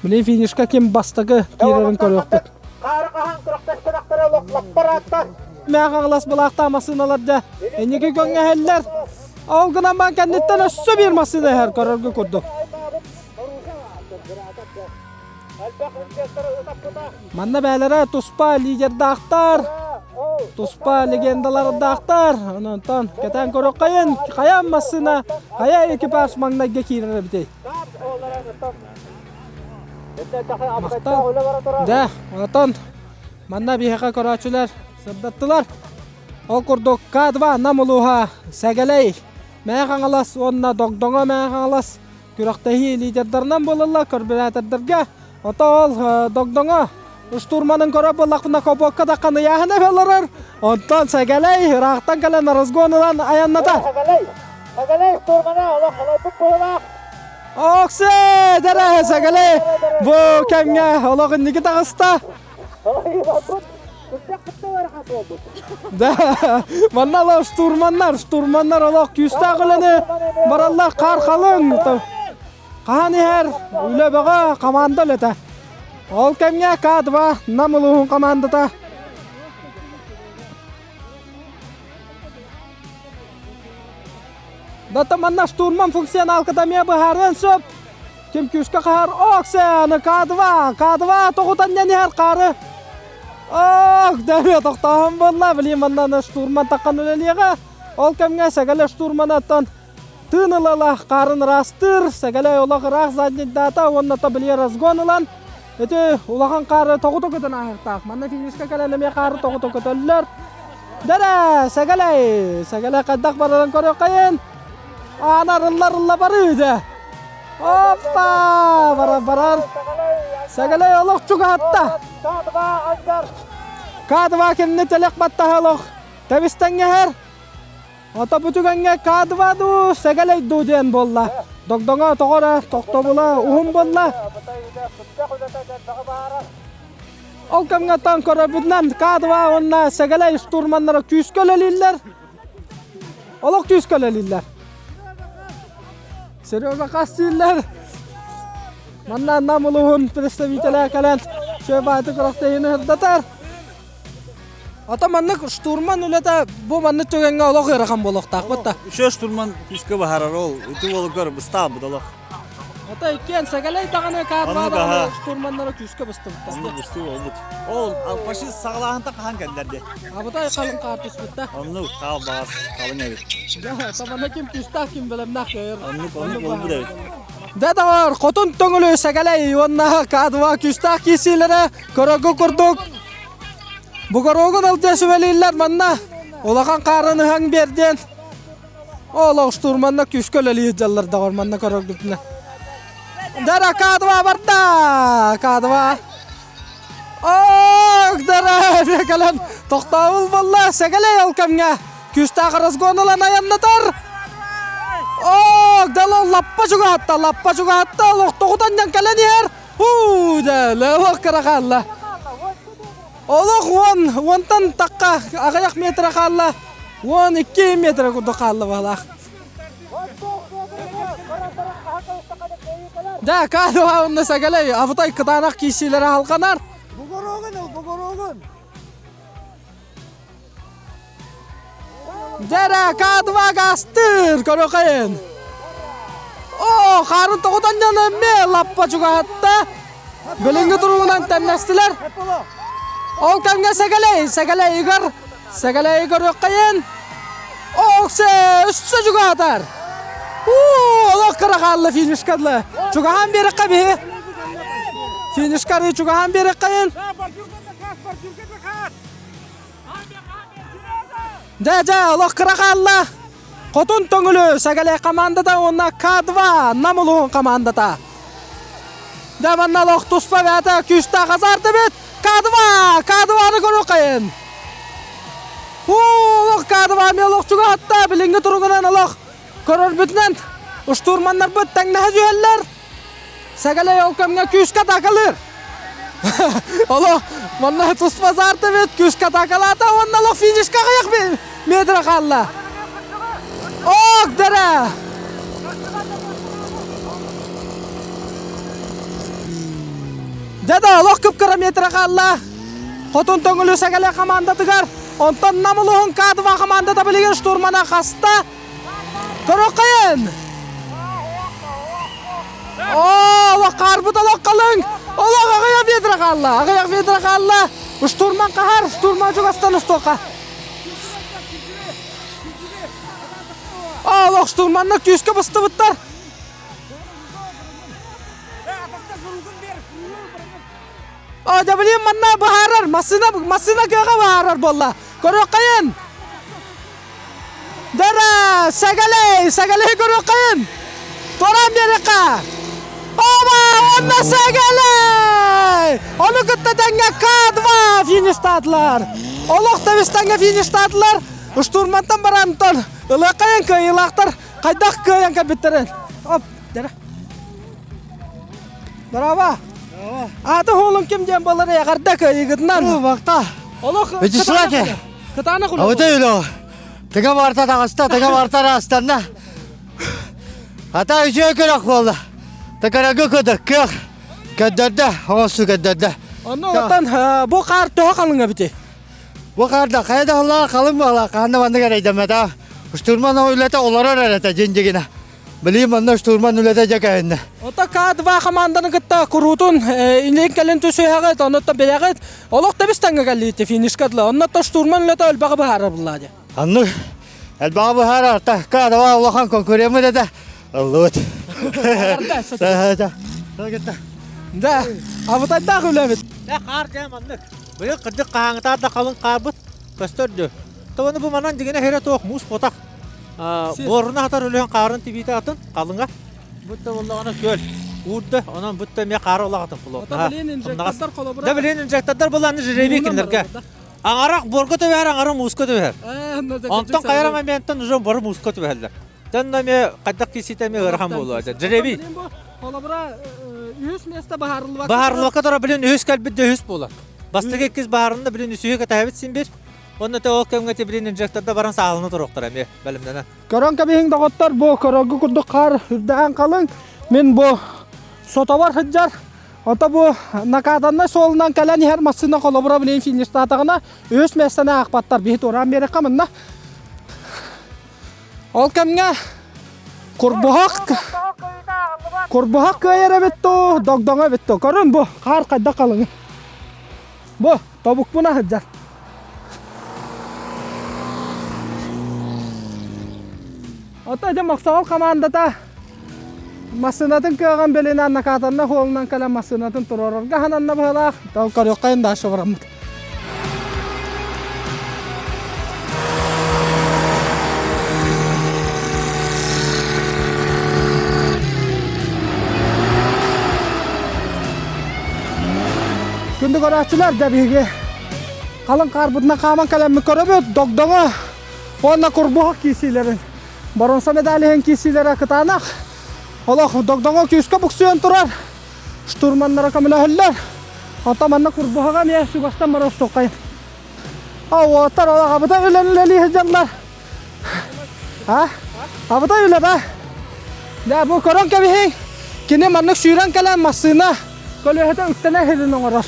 Били финишка ким бастакы киирэрин көрүөхпүт. Хаары хаһан күрэхтэспэтэхтэрэ олох лаппараатта. Мээх аҕалас былаахтаах массыыналар дьэ инники көҥҥөһөллөр. Ол гынан бан кэнниттэн өссө биир массыына иһэр көрөргө курдук. Манна бээлэрэ туспа лидердаахтар, туспа легендалардаахтар. Онтон кэтээн көрүөххэйин, хайа массыына, хайа экипаж маҥнайга киирэр эбитий? Махтал. Дьэ, онтон манна биһиэхэ көрөөччүлэр сырдаттылар. Ол курдук К2 Нам улууһа Сэгэлэй, Мэҥэ Хаҥалас уонна Догдоҥо Мэҥэ Хаҥалас күрэхтэһии лидердарынан буолаллар көрбүлээтердэргэ. Ото ол Догдоҥо штурманын көрөр буоллахпына кобуокка да ханыйааһын олорор. Онтон Сэгэлэй ыраахтан кэлэн разгон ылан айанната. Сэгэлэй, Сэгэлэй штурмана олох халайбыт быһыылаах. Оксе, дэрэ Сэгэлэй бу кэмҥэ олох инники таҕыста. Да, манна олох штурманнар, штурманнар олох күүстээх үлэни бараллар хаар халыҥ. Хаһан иһэр үлэ бөҕө команда үлэтэ. Ол кэмҥэ К2 Нам улууһун командата Дата манна штурман функционалката эмиэ быһаарыан сөп. Ким күүскэ хаһар Оксана К2, К2 тоҕутан иһэр хаары. Ох, дэмиэ тохтооһун буолла, билим манна штурман таххан үлэлиэҕэ. Ол кэмҥэ Сэгэлэ штурманаттан тыын ыла-ыла хаарын ыраастыыр, Сэгэлэ олох ыраах заднийдаата уонна то били разгон ылан ити улахан хаары тоҕута көтөн ааһыахтаах. Манна финишка кэлэн эмиэ хаары тоҕута көтөллөр. Дэрэ, Сэгэлэй! Сэгэлэй хайдах барарын көрүөххэйин! Аана арылла-арылла барыы дэ! Оппа! Барар барар. Сэгэлэй олох чугаһатта. К2 кимни тэлэх баттаһа олох тэбистэҥҥэһэр. Ото бу түгэҥҥэ К2 дуу, Сэгэлэй дуу диэн буолла. Догдоҥо тоҕо эрэ тохтобула уһун буолла. Ол кэмҥэ оттон көрөрбүтүнэн К2 уонна Сэгэлэй штурманнара күүскэ үлэлииллэр. Олох күүскэ үлэлииллэр. Сережа хас дииллэр? Манна Нам улууһун представителэ кэлэн Шөбааты күрэхтэһиини сырдатар. Ото маннык штурман үлэтэ бу маннык түгэҥҥэ олох ыарахан буолуохтаах бытта. Үшө штурман күүскэ баһарар ол. Ити уолугар быстаабыт олох. Ото иккиэн сэгэлэй даҕаны К2 даҕаны штурманнара күүскэ быстыбыттар. Оннук быстыы олбут. Ол фашист саҕалааһынта хаһан кэллэр дии. Абытай халыҥ хаар түспүттэ. Оннук хаал баҕас халыҥ эбит. Табана ким күүстээх ким бэлэмнээх кыайар. Оннук оннук олбут эбит. Дэ доҕор, хотун төҥүлү сэгэлэй уонна К2 күүстээх киирсиилэрэ көрөргө курдук Бугорогун алдьа сүбэлииллэр манна улахан хаарын ыһан биэрдиэн Олох штурманна күүскэ үлэлии сылдьаллар доҕор манна көрөргүтүнэ. Дара К2 барда! К2 Ох, дара кэлэн тохтообул буолла сэгэлэй ол кэмҥэ күүстээх разгон ылан айаннатар. Ох, дало лаппа чугаһатта, лаппа чугаһатта, олох тоҕутан дьан кэлэн иһэр. Уу, дьэ, олох кыра хаалла. Олох уон, уонтан тахха аҕыйах метр хаалла. 12 метр курдук хаалла баһылаах. Да, К2 онно сагалай, абытай кытаанах киирсиилэрэ халҕанар. Бугуругун ыл, бугуругун. Дьэрэ, К2 гастыр, көрөкөйүн. О, хаарын тоҕутан эмме лаппа чугаһатта. Билиҥҥи туругунан тэмнэстилэр. Ол кэмҥэ Сэгэлэй, Сэгэлэй Игорь, Сэгэлэй Игорь Оксе өссө чугаһатар. Уу, олох кыра хаалла финишка дылы. Чугаһаан биэрэххэ биһи. Финишка арыы чугаһаан биэрэххэйин. Дьэ, дьэ, олох кыра хаалла. Хотун Төҥүлү Сэгэлэй командата уонна К2 Нам улууһун командата. Дьэ, манна олох туспа бэйэтэ күүстээх азарт эбит. К2, К2-ны көрүөххэйин. Олох К2 эмиэ олох чугаһатта. Билиҥҥи туругунан олох көрөрбүтүнэн штурманнарбыт тэҥнэһэ түһэллэр. Сэгэлэй ол кэмҥэ күүскэ атаакалыыр. Олох манна туспа азарт эбит, күүскэ атаакалаата уонна олох финишка аҕыйах метр хаалла. Ок, дэрэ! Дьэ да, олох кып-кыра метр хаалла. Хотун Төҥүлү Сэгэлэ командатыгар, онтон Нам улууһун К2 командата билигин штурмана хаста. Көрөххөйүн! Оо, олох хаарбыт олох халыҥ! Олох аҕыйах метр хаалла, аҕыйах метр хаалла. Штурман хаһар, штурман чугастан устуохха. Олох штурманна күүскэ быстыбыттар. О, дьабылин манна быһаарар, массыына, массыына кыаҕа быһаарар буолла. Көрүөххэйин! Дара, сэгэлэй, сэгэлэй көрүөххэйин! Туораан биэриэххэ! Оба, уонна сэгэлэй! Ону кытта тэҥҥэ К2 фиништаатылар. Олох тэбис тэҥҥэ фиништаатылар. Штурмантан баран тон ылыаххайын кыайыылаахтар хайдах кыайан кэлбиттэрин. Оп, дара. Браво! Ааты хуолун ким диэн буолар эҕэрдэ кыайыгытынан. Бакта. Олох Вячеславе. Кытаанах үлэ. Аута үлэ. Тыга барта таҕыста, тыга барта арастанна. Ата үчүгэй күрэх буолла. Тыкарага көтө кыах көддөрдө, оҥосту көддөрдө. Онно оттон бу хаар төһө халыҥ эбити? Бу хаарда хайа да халлаа халыҥ буолла, хаанна маннык эрэйдэммэтэ. Штурман үлэтэ олорор эрэтэ дьиндигинэ. Билигин манна штурман үлэтэ дьэ кэһиннэ. Ото К2 хамаанданы кытта куруутун илин кэлин түсүһэҕит, оннуттан билэҕит. Олох тэбис тэҥҥэ кэллиити финишка дылы. Оннуттан штурман үлэтэ өлбөҕө быһаарар буллаа дии. Анны. Элбэҕи быһаарар, таһка давай улахан конкурентмыт этэ. Ыллыбыт. Да, абытайдаах үлэбит. Дэ хаар дьэ маннык. Быйыл кырдьык хаһааҥҥытаар да халыҥ хаарбыт көстөр дүү. Тобону бу манан дигинэ хирэ туох муус потах. Буоруна хатар үлэһин хаарын тибиитэ атын халыҥа. Бутта боллоҕуна күөл уурда, онон бутта эмиэ хаары улаҕатын Ото билин инжектордар холобура. Да билин инжектордар булан жребий кинилэргэ. Аҥарах буорга түбэһэр, аҥара мууска түбэһэр. Онтон хайара моментан уже бары мууска түбэһэллэр. Тэн эмиэ хайдах киситэ эмиэ ыарахан буолуо. Жребий. Холобура үһүс место баһарыллыбакка. Баһарыллыбакка тура билин үһүс кэлбит да үһүс буолар. Бастакы иккис баһарында билин үсүһү кэтэһэбит син бир. Онно те ол кэмҥэ те билин инжекторда баран сааланы туруохтара эмиэ бэлэмнэнэн. Көрөн кэбиһиҥ доҕоттор, бу көрөргө курдук хаар үрдээн халыҥ. Мин бу сотобор сылдьар. Ото бу накатаннай суолунан кэлэн иһэр массыына холобура билин фиништаатаҕына үһүс миэстэни аахпаттар. Биһи туораан биэрэххэ мынна. Ол кэмҥэ Курбуһах Курбуһах кыайар эбит дуу, догдоҥо эбит дуу. Көрүн бу хаар хайдах халыҥый. Бу тобукпуна сылдьар. Ото дьэ Мохсоҕол хамаандата массыынатын кыаҕын билинэн накатанна хуолунан кэлэн массыынатын туруорарга хананна быһалаах. Тол көрүөххэйин дальше бараммыт. Күндү көрөөччүлэр дьэ биһиги халыҥ хаарбытынан хааман кэлэммит көрөбүт догдоҥо уонна курбуһах киирсиилэрин боруонса медаль иһин киирсиилэрэ кытаанах олох догдоҥо күүскэ буксуйан турар штурманнара көмөлөһөллөр оттон манна курбуһаҕа эмиэ чугастан бара охсуоххайын уолаттар олох абыта үлэн үлэлии сылдьаллар а абыта үлэ ба дьэ бу көрөн кэбиһиҥ кини маннык сүүрэн кэлэн массыына көлүөһэтэ үктэнэ иһирин оҥорор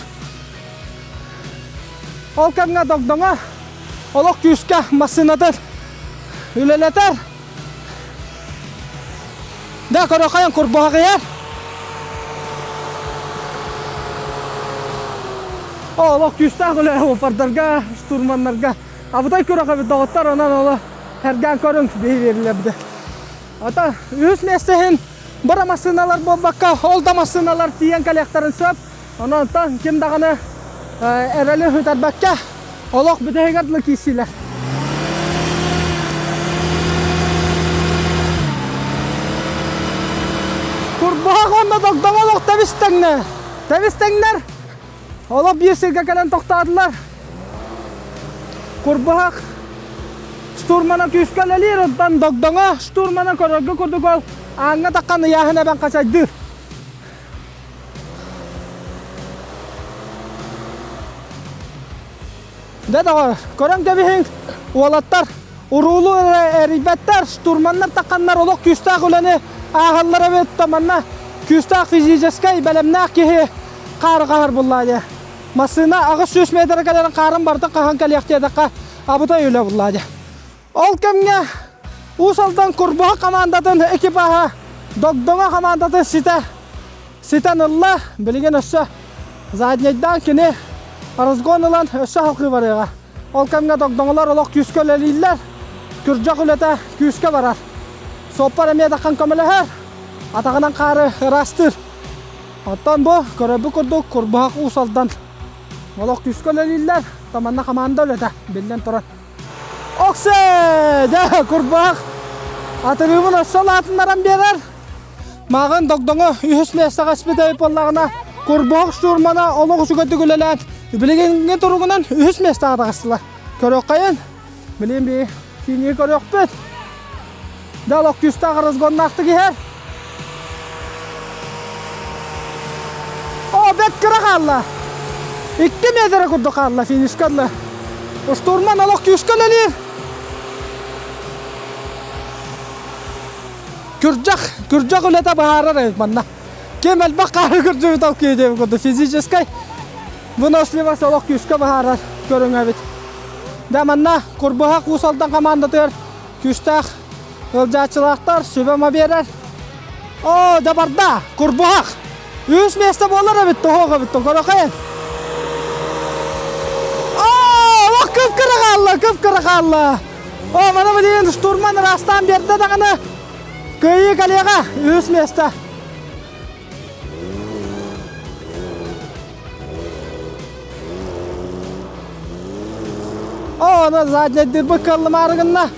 ол кэмҥэ догдоҥо олох күүскэ массыынатын үлэлэтэр Да көрөхөйөн курбаҕыйар. Олох күүстээх үлэ опордарга, штурманнарга. Абытай күрэх эбит доҕоттор, онон оло эргээн көрүҥ биһириэллэрбит. Ата үһүс миэстэ иһин бара массыыналар буолбакка, ол да массыыналар тиийэн кэлиэхтэрин сөп. Онон ким даҕаны эрэли сүтэрбэккэ олох бүтэһигэр дылы киирсиилэр. Курбаһах уонна догдоҥ олох тэбис тэҥнэр. Тэбис тэҥнэр. Олох биир сиргэ кэлэн тохтоотулар. Курбаһах штурмана күүскэ үлэлиир, онтон догдоҥо штурмана көрөргө курдук ол ааҥҥа таххан ыйааһын эбэн хачайдыыр. Дьэ доҕор, көрөн кэбиһиҥ, уолаттар уруулу эрэ эрийбэттэр, штурманнар тахханнар олох күүстээх үлэни ааһаллар эбит, то манна күүстээх физическэй бэлэмнээх киһи хаары хаһар буллаа дии. Массыына 800 метр кэлэрин хаарын барытын хаһан кэлиэх диэтэххэ, абытай үлэ буллаа дии. Ол кэмҥэ Уус Алдан Курбуһах хамаандатын экипаһа Догдоҥо хамаандатын ситэ ситэн ылла. Билигин өссө заднейдаан кини разгон ылан өссө халкыы барыаҕа. Ол кэмҥэ догдоҥолор олох күүскэ үлэлииллэр. Күрдьэх үлэтэ күүскэ барар. Суоппар эмиэ даххан көмөлөһөр. Атаҕынан хаары ыраастыыр. Оттон бу көрөрбүт курдук Курбуһах Уус Алдан олох күүскэ үлэлииллэр. Таманна хамаанда үлэтэ биллэн турар. Оксе! Дьэ, курбаах атырыыбын өссө улаатыннаран биэрэр. Мааҕын догдоҥо үһүс миэстэҕэ испит эбит буоллаҕына, курбуһах штурмана олох үчүгэйдик үлэлээн, билигиҥҥи туругунан үһүс миэстэҕэ таҕыстылар. Көрүөххэйин, билигин би финии көрүөхпүт. Дьэ, олох күүстээх разгоннаахтык иһэр. О, бэт кыра хаалла. 2 метр курдук хаалла финишка ылла. Штурман олох күүскэ үлэлиир. Күрдьэх, күрдьэх үлэтэ быһаарар эбит манна. Ким элбэх хаары күрдьүбүт ол киһи диэбит курдук физическэй выносливость олох күүскэ быһаарар көрүҥ эбит. Дьэ манна Курбуһах Уус Алдан командатыгар күүстээх Ыалдьааччылаахтар сүбэ-ама биэрэр. Оо, дьабарда, курбуһах. Үс миэстэ буолар эбит, тоһуох эбит, көрөхөйөн. Оо, олох кып-кыра хаалла, кып-кыра хаалла. О, мана билигин штурман ыраастаан биэрдэ даҕаны кыайыы кэлиэҕэ үһүс миэстэ. О, аны заднядырбыт кыаллымаары гынна.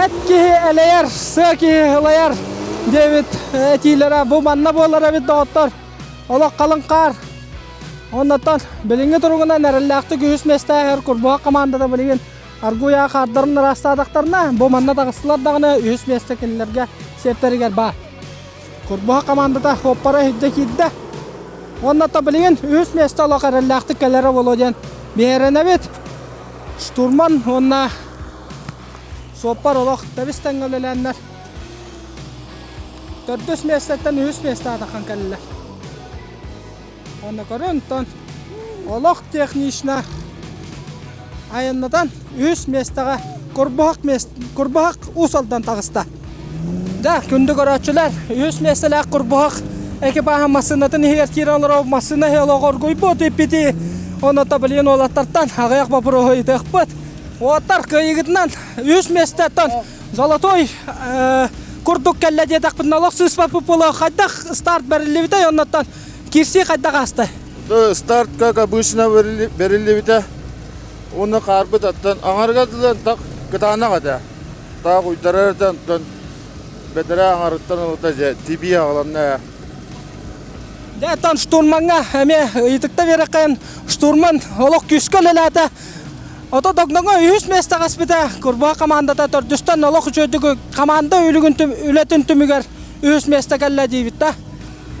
Эт киһи элэйэр, сыа киһи ылайар диэбит этиилэрэ бу манна буолар эбит доҕоттор. Олох халыҥ хаар. Оннотон билиҥҥи туругунан эрэллээхтик үһүс миэстээһэр Курбуһах командата билигин Аргуйа хаардарын ыраастаатахтарына, бу манна таҕыстылар даҕаны үһүс миэстэ кинилэргэ сиэптэригэр баар. Курбуһах командата хоппара иһирдьэ киирдэ. Уонна то билигин үһүс миэстэ олох эрэллээхтик кэлэрэ буолуо диэн биһирэнэбит. Штурман уонна суоппар олох тэбис-тэҥҥэ үлэлээннэр төрдүс миэстэттэн үһүс миэстэҕэ таххан кэллилэр. Уонна көрүн, тон олох технично айаннатан үһүс миэстэҕэ Курбуһах Курбуһах Уус Алдан таҕыста. Да, күндү көрөөччүлэр, үһүс миэстэлээх Курбуһах экипаһа массыынатын иһигэр киирэн олорор массыына иһэ олох оргуйбут иппити. Онно билигин уолаттартан аҕыйах боппуруоһу ыйытыахпыт. Уолаттар кыайыыгытынан үһүс миэстэттэн золотой курдук кэллэ диэтэхпитинэ олох сыыспаппыт буолуо. Хайдах старт бэриллибитэй оннуттан киирсии хайдах ааста? Старт как обычно бэриллибитэ. Уонна хаарбыт аттан аҥарыгар дылы так кытаанах этэ. Таах уйдарар этэ онтон бэтэрээ аҥарыттан ылыта дьэ тибии аҕаланна ээ. Дьэ оттон штурмаҥҥа эмиэ ыйытыкта биэрэххин штурман олох күүскэ үлэлээтэ. Ото Догдоҥо үһүс миэстэҕэ испитэ. Курбуһах командата төрдүстэн олох үчүгэйдик команда үлүгүн үлэтин түмүгэр үһүс миэстэ кэллэ диибит да.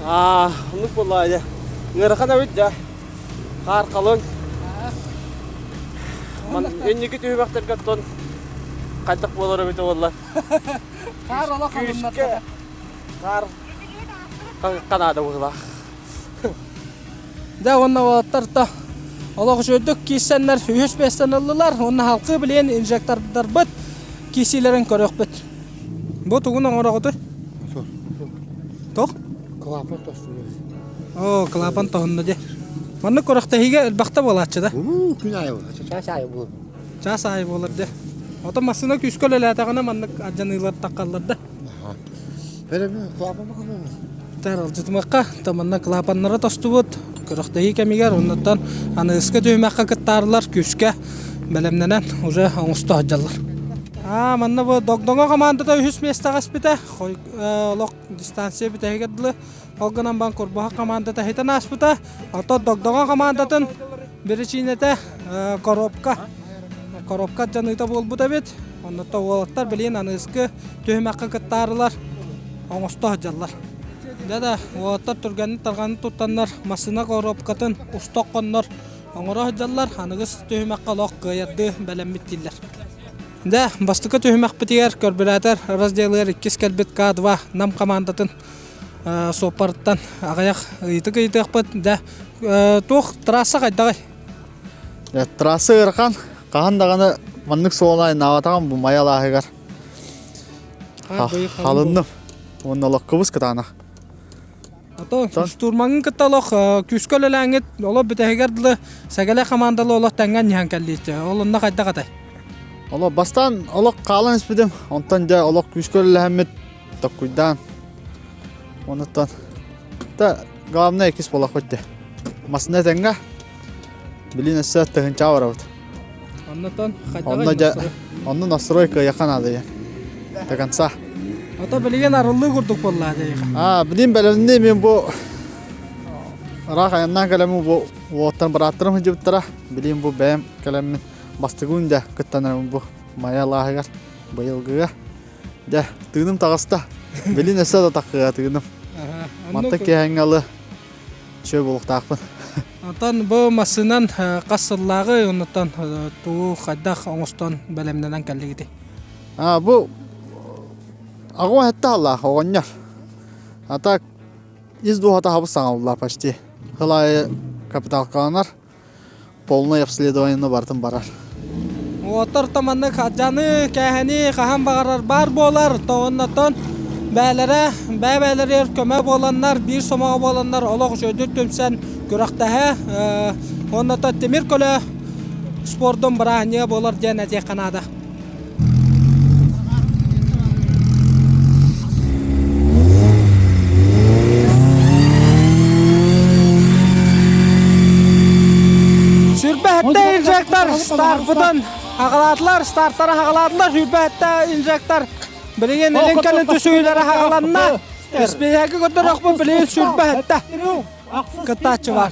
Аа, оннук буоллаа дьэ. Ыарахан эбит дьэ. Хаар халыҥ. Ман инники түһүмэхтэргэ оттон хайдах буолар эбитэ буолла. Хаар олох халыҥнатта. Хаар ханаада быһыылаах. Дьэ уонна уолаттар то олох үчүгэйдик киирсэннэр үһүс миэстэни ыллылар уонна халкыы билиэн инжектордарбыт киирсиилэрин көрүөхпүт. Бу тугун оҥороҕутуй? Туох? Клапан тостубут. Оо, клапан тоһунна дии. Маннык күрэхтэһиигэ элбэхтэ буолааччы да? Күн аайы буолар. Чаас аайы буолар. Чаас аайы буолар дии. Ото массыына күүскэ үлэлээтэҕинэ маннык алдьаныылар таххаллар да. Клапан Аралдьытымахха манна клапаннара тостубут күрэхтэһии кэмигэр оннуттан аныгыскы түһүмэххэ кыттаарылар күүскэ бэлэмнэнэн уже оҥосто сылдьаллар. Аа манна бу Догдоҥо командата үһүс миэстэҕэ испитэ олох дистанция бүтэһигэр дылы ол гынан баран Курбуһах командата хитэн ааспыта оттон Догдоҥо командатын биричиинэтэ коробка коробка дьаныыта буолбут эбит оннуттан уолаттар билигин аныгыскы түһүмэххэ кыттаарылар оҥосто сылдьаллар. Дьэ да, уолаттар түргэнник-тарҕаннык туттаннар массыына коробкатын уста оххоннор оҥоро сылдьаллар, аныгыс түһүмэххэ олох кыайардыы бэлэммит дииллэр. Дьэ, бастакы түһүмэхпитигэр көрбүрээтэр разделыгар иккис кэлбит К2 Нам командатын суоппарыттан аҕыйах ыйытык ыйытыахпыт. Дьэ, туох трасса хайдаҕый? Трасса ыарахан, хаһан даҕаны маннык суол айаннаабатаҕым бу Майа алааһыгар. Халынным. Уонна олохкубус кытаанах. Ото штурмаҥын кытта олох күүскэ үлэлээҥҥит олох бүтэһигэр дылы Сэгэлэ командалы олох тэҥҥэ анньыһан кэллииччэ. Ол онно хайдах этэй? Олох бастаан олох хаалан испитим. Онтон дьэ олох күүскэ үлэлэһэммит токкуйдаан. Онуттан та главное иккис буолахпыт дьэ. Масына тэҥҥэ билин өссө тыһынчаа барабыт. Оннотон Онно дьэ онно настрой кыайаха наада диэн. До конца. Ото билигин арыллыы курдук буолла дьайыха. Аа, билин бэлэмни мен бу ыраах айаннаан кэлэммин бу уоттан бырааттарым сылдьыбыттара. Билин бу бэйэм кэлэммин бастыгын дьэ кыттанарым бу Майа алааһыгар быйылгыга. Дьэ, тыыным таҕыста. Билин өссө да таххыга тыыным. Манта киэһэҥҥэ алы Чө буолуохтаахпын. Онтон бу массыынан хас сыллааҕы оннуттан тугу хайдах оҥостон бэлэмнэнэн кэллигитий? А бу аҕам этте аллаах оҕонньор. А так из дууһата хабыс саҥалла почти. Сыл аайы капиталкаланар, полное обследование барытын барар. Уоттар таманнык адьаны, кээһэни хаһан баҕарар баар буолар, тоҕоннотон бээлэрэ, бэйэ-бэйэлэригэр көмө буоланнар, биир сомоҕо буоланнар олох үчүгэйдик түмсэн күрэхтэһэ, уонна тимир көлө спордун бырааһынньыга буолар диэн этиэххэ наада. Сүрбэһэтте инжектор старпытын хаҕалаатылар, стартары хаҕалаатылар, сүрбэһэтте инжектор билигин илин кэлин түсүүлэрэ хаҕаланна. Испииһэги көрдөрөхпүн билигин сүрбэһэтте кыттааччы бар.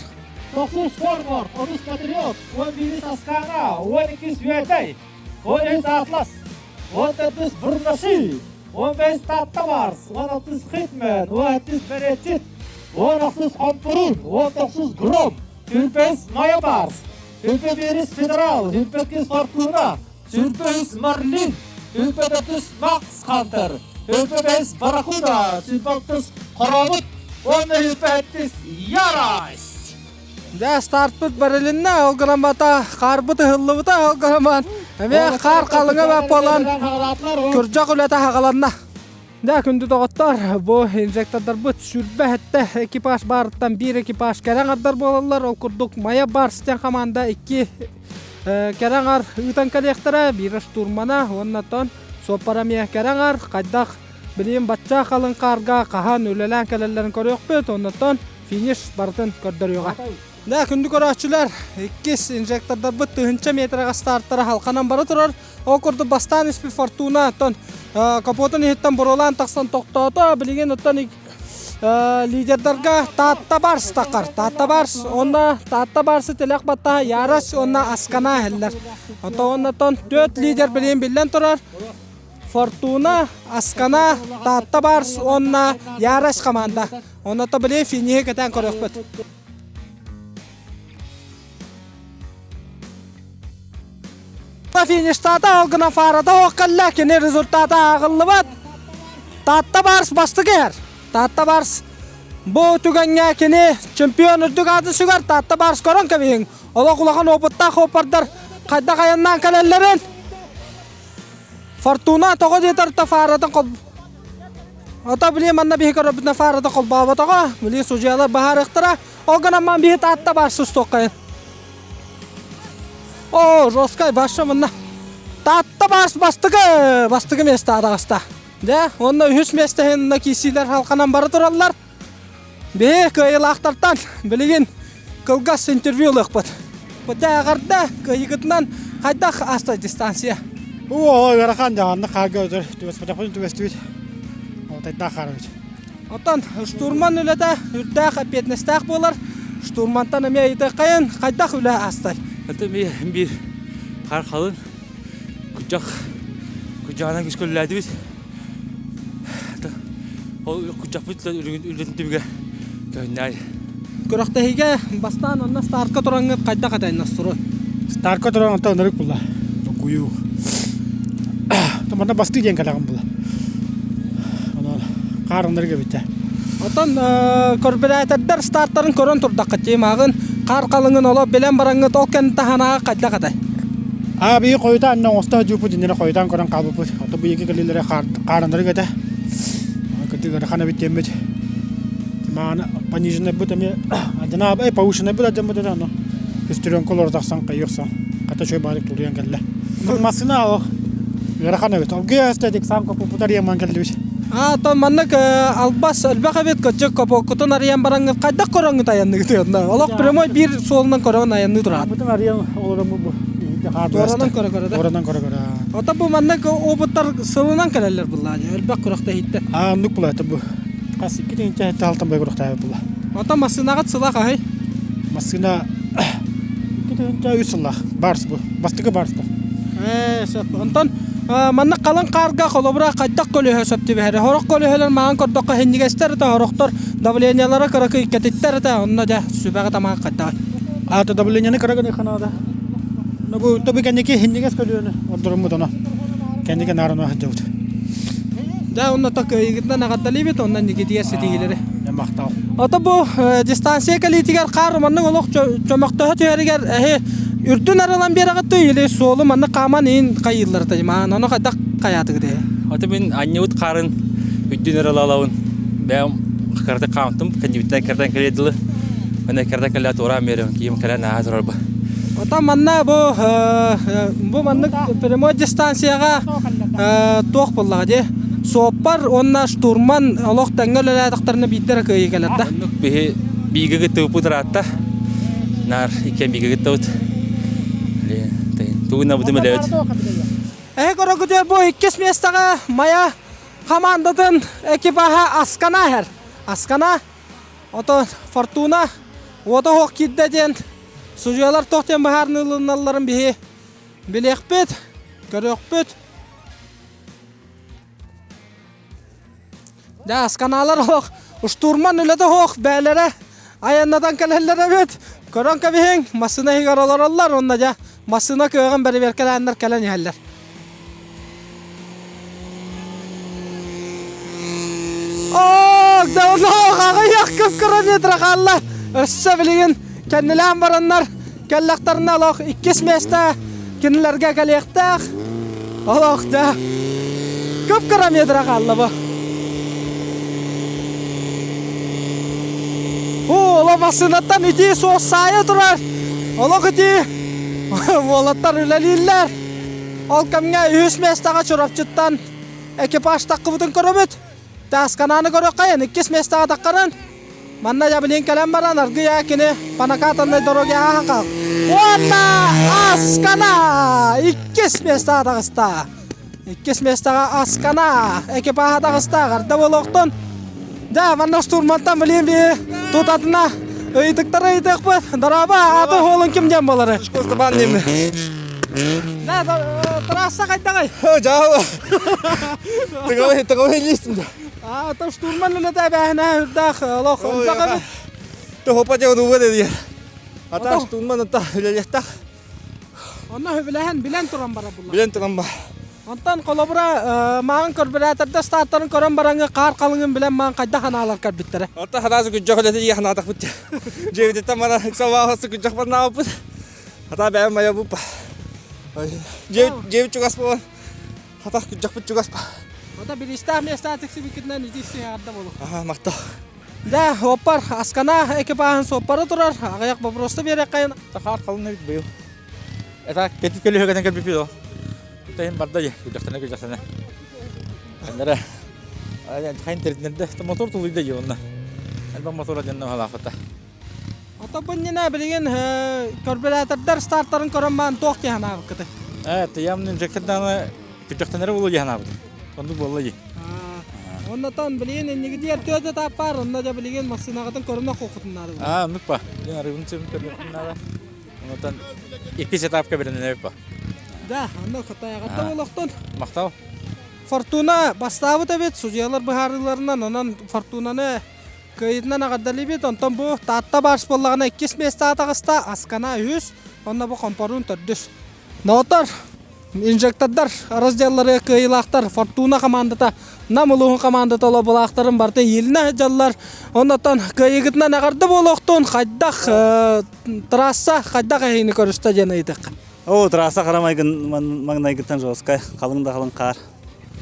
Тохсус формор, онус патриот, он биирис Аскана, он иккис Үөтэй, он үс Атлас, он төрдүс Бурнаши, он бэс Таатта Барс, он алтыс Хитмен, он аттыс Бэрэчит, он ахсыс Хомпурун, он тохсус Гром, түрбэс Майа Барс, түрбэ биирис Федерал, түрбэккис Фортуна, сүрбэ үс Марлин, түрбэ төрдүс Макс Хантер, түрбэ бэс Барракуда, сүрбэ алтыс Хоробут, уонна түрбэ сэттис Ярайс. Дьэ, стартпыт барилинна, ол гынан бата хаарбыт ыһыллыбыта, ол гынан эмиэ хаар халыҥа бап буолан күрдьэх үлэтэ хаҕаланна. Дьэ, күндү доҕоттор, бу инжектордарбыт сүрбэ сэттэ экипаж баарыттан биир экипаж кэрэ аҥардар буолаллар. Ол курдук Майа Барс диэн хамаанда икки кэрэ аҥар ыытан кэлиэхтэрэ, биирэ штурмана уонна оттон суоппара эмиэ кэрэ аҥар. Хайдах билигин бачча халыҥ хаарга хаһан үлэлээн кэлэллэрин көрүөхпүт, оннуттан финиш барытын көрдөрүөҕэ. Да, күндү көрөөччүлэр, иккис инжектордарбыт тыһыынча метрага стартара халханан бара турар. Ол курдук бастаан испит Фортуна оттон капотун иһиттэн буруолаан тахсан тохтоото. Билигин оттон лидердарга Таатта Барс тахар. Таатта Барс онно Таатта Барсы тилэх баттаһа Ярос уонна Аскана иһэллэр. Оттон оннотон төрт лидер билигин биллэн турар. Фортуна, Аскана, Таатта Барс уонна Ярос команда. Онно били финиһи кэтээн көрүөхпүт. Фиништаата ол гынан фарата ох кэллэ, кини результата ааҕыллыбат. Таатта Барс бастакы иһэр. Таатта Барс бу түгэҥҥэ кини чемпион үрдүк аатын сүгэр. Таатта Барс көрөн кэбиһиҥ. Олох улахан опыттаах оппардар хайдах айаннаан кэлэллэрин. Фортуна тоҕо диэтэр фаратын Ото били манна биһи көрөбүтүнэ фарата холбооботоҕо, били судьуйалар баһаарыахтара. Ол гынан ман биһи таатта баар сустуоххайын. О, жесткай баша мынна. Таатта баарс бастыкы, бастыкы место адаҕаста. Дьэ, уонна үһүс миэстэһин киирсиилэр халханан бара тураллар. Биһи кыайыылаахтартан билигин кылгас интервью ылыахпыт. Дьэ, эҕэрдэ, кыайыыгытынан хайдах ааста дистанция? Оо, ыарахан дьаҕаннык хаарга өтөр түбэспэтэхпин түбэстибит. Алтайдаах хаарабыт. Оттон штурман үлэтэ үрдээх эппиэтинэстээх буолар. Штурмантан эмиэ ыйытыаххайын, хайдах үлэ аастай? Это биир хаар халын күдьэх күдьэҕинэн күскөллээтибит. Ол күдьэхпит үлэтин түмүгэ көһүннээй. Күрэхтэһиигэ бастаан онно стартка тураҥҥыт хайдах этэй настрой? Стартка туран онтон ынырык була. Токуйуу. Манна бастыы диэн кэлэҕин була. Онон хаар ынырык эбитэ. Оттон көрбүрээтэрдэр стартарын көрөн турдаххыт дии мааҕын хаар халыҥын олох билэн бараҥҥыт ол кэннэ таһанаҕа хайдах этэй? Аа бии хойутаан оҥосто дьууппут иннинэ хойутаан көрөн хаалбыппыт. Ото бу екі кэлиилэрэ хаарынарык этэ. Кытыы ыарахан эбит диэммит. Мааны пониженнайбыт эмиэ адьанааб эй повышеннайбыт адьаммыт этэ ону үстүрүөҥкө олоро тахсан хайыахсан хата үчүгэй баҕайытык тулуйан кэллэ. Массыына олох ыарахан эбит. Олгуйа эстетик саам копуппут арыйамман кэллибит. Аа, оттон маннык албас элбэх эбит, кырдьык копоккутун арыйан бараҥҥыт хайдах көрөҥҥүт айанныгыт онно? Олох прямой биир суолунан көрөн айанныы тураат. Бутун арыйан олороммут бу. Туоранан көрө-көрө да. Туоранан көрө-көрө. Оттон бу маннык опыттар сылынан кэлэллэр буллаа дии, элбэх күрэхтэһииттэн. Аа, оннук була это бу. Хас икки тыһыынча сэттэ алтан бай күрэхтэһэбит була. Оттон массыынаҕыт сыла хаһый? Массыына 2 үс сыллаах барс бу. Бастакы барста. Ээ, сөп. Онтон маннык халыҥ хаарга холобура хайдах көлөһө сөп түбэһэрэ? Сорох көлөһөлөр маҕан көрдөххө синньигэстэр этэ, сорохтор давлениелара кыракый кэтиттэр этэ, онно дьэ сүбэҕэ тамаҕа хайдаҕый? Аата давлениены кыра гыныахха наада. Ну бу тобу кэнники синньигэс көлүөнү ордоруммут оно. Кэнники наарына сылдьабыт. Дьэ, онно то кыайыгытынан эҕэрдэлиибит, онно инникитигэр ситиһиилэри. Махтал. Ото бу дистанция кэлиитигэр хаар маннык олох чөмөхтөһө түһэригэр эһи Үрдүн арылан биэрэҕит или суолу манна хааман иин хайыыллар таймаан ону хайдах хайаатыгыт ээ? Ото мин анньыбыт хаарын үрдүн арылалабын. Бэйэм кырата хаамтым, кэннибиттэн кырдан кэлиэ дылы. Аны кырдан кэлэ туораан биэрэбин, киим кэлэн ааһа турар бу. Ото манна бу бу маннык прямой дистанцияҕа туох буоллаҕа дии? Суоппар уонна штурман олох тэҥҥэ үлэлээтэхтэринэ биирдэ эрэ кыайыы кэлэр да. Оннук биһи биигэ кыттыбыппыт ыраатта. Наар иккиэн биигэ кыттабыт. Тугунабытын билэбит. Эһи көрөгүтүөр бу иккис миэстэҕэ Майа хамаандатын экипаһа Аскана иһэр. Аскана ото Фортуна уота оһох киирдэ диэн судьуйалар туох диэн быһаарыныы ылыналларын биһи билиэхпит, көрүөхпүт. Дьэ, асканаалар оһох, штурман үлэтэ оһох, бээлэрэ айаннатан кэлэллэр эбит. Көрөн кэбиһиҥ, массыына иһигэр олороллор уонна дьэ массыына кыаҕын бэрэбиэркэлээннэр кэлэн иһэллэр. Ок, да онох аҕыйах километр хаалла. Өссө билигин кэннилээн бараннар кэллэхтэринэ олох иккис миэстэ кинилэргэ кэлиэхтээх. Олох да кып-кыра метра хаалла бу. Оо, олох массыынаттан итии суох саайа турар. Олох итии. Уолаттар үлэлииллэр. Ол кэмҥэ үһүс миэстэҕэ Чурапчыттан экипаж таххыбытын көрөбүт. Таасканааны көрүөххэйин, иккис миэстэҕэ таххарын. Манна дьэ кэлэн баран аргыйа кини по накатанной дороге ааһан хаал. Уонна Аскана иккис миэстэҕэ таҕыста. Иккис миэстэҕэ Аскана экипаһа таҕыста. Гарда буолуохтун. Дьэ, манна штурмантан билин би тутатына ыйытыктары ыйытыахпыт. Дороба, аты уолун ким диэн буолары? Степан диэммин. Да, трасса хайдаҕый? Жаалы. Тыгабай, тыгабай листим. А, то штурман үлэтэ эбээһинэ үрдээх олох элбэх эбит. Тохопа диэн уга диэн. Ата штурман ата үлэлиэхтэх. Онно хүбүлэһэн билэн туран барар булла. Билэн туран ба. Онтон холобура мааҕын көрбүрээтердэ стартарын көрөн бараҥы хаар халыҥын билэн маан хайдах ханаалар көрбүттэрэ. Ота ханаасы күдьэх үлэтэ дии ханаатахпыт. Дьиэбититтэн мана ыксалаахасы күдьэх барнаабыппыт. Хата бэйэм майа буппа. Дьиэбит чугас буолан хата күдьэхпит чугас па. Ота бириистээх миэстэҕэ тиксибиккитинэн ити сыһыарда болу. Аха, махтал. Да, оппар Аскана экипажын суоппара турар. Аҕыйах боппуруоста биэриэххэйин. Хаар халын эбит быйыл. Это кетит көлүһөгөнөн кэлбиппит ол. Тайын барда дьэ, күдьэхтэнэ күдьэхтэнэ. Ханнара хайын тэритинэрдэ мотор тулуйда дьэ онно. Элбэх мотора дьэннэ халаахата. Ото бу билигин көрбүлээтердэр стартарын көрөн баан туох дии санаабыккыты? Ээ, тыйамнын инжектордааны күдьэхтэнэрэ буолуо дии санаабытым. Оннук буолла дии. Оннотон билигин иннигитигэр түөтэ тааппаар, онно дьэ билигин массыынаҕытын көрүнэ куохутун наада. Аа, оннук па. Билигин арыыбын сыбын көрүөхпүн наада. Онтон иккис этапка бэлэмнэнэбит па. Да, онно кытайаҕатта буолуохтун. Махтал. Фортуна бастаабыт эбит, судьуйалар быһаарыыларынан, онон Фортунаны Кыайыытынан эҕэрдэлиибит. Онтон бу Таатта Барс буоллаҕына иккис миэстэҕэ таҕыста, Аскана үһүс, онно бу Хомпоруун төрдүс. Доҕоттор, инжектордар разделлары кыайыылаахтар Фортуна командата, Нам улууһун командата олобулаахтарын барыта иилинэ сылдьаллар. Оннотон кыайыыгытынан эҕэрдэ буолуохтун, хайдах трасса хайдах эһиини көрүстэ диэн ыйытыахха. О, трасса хара майгын маҥнайгыттан жесткай, халыҥ да халыҥ хаар.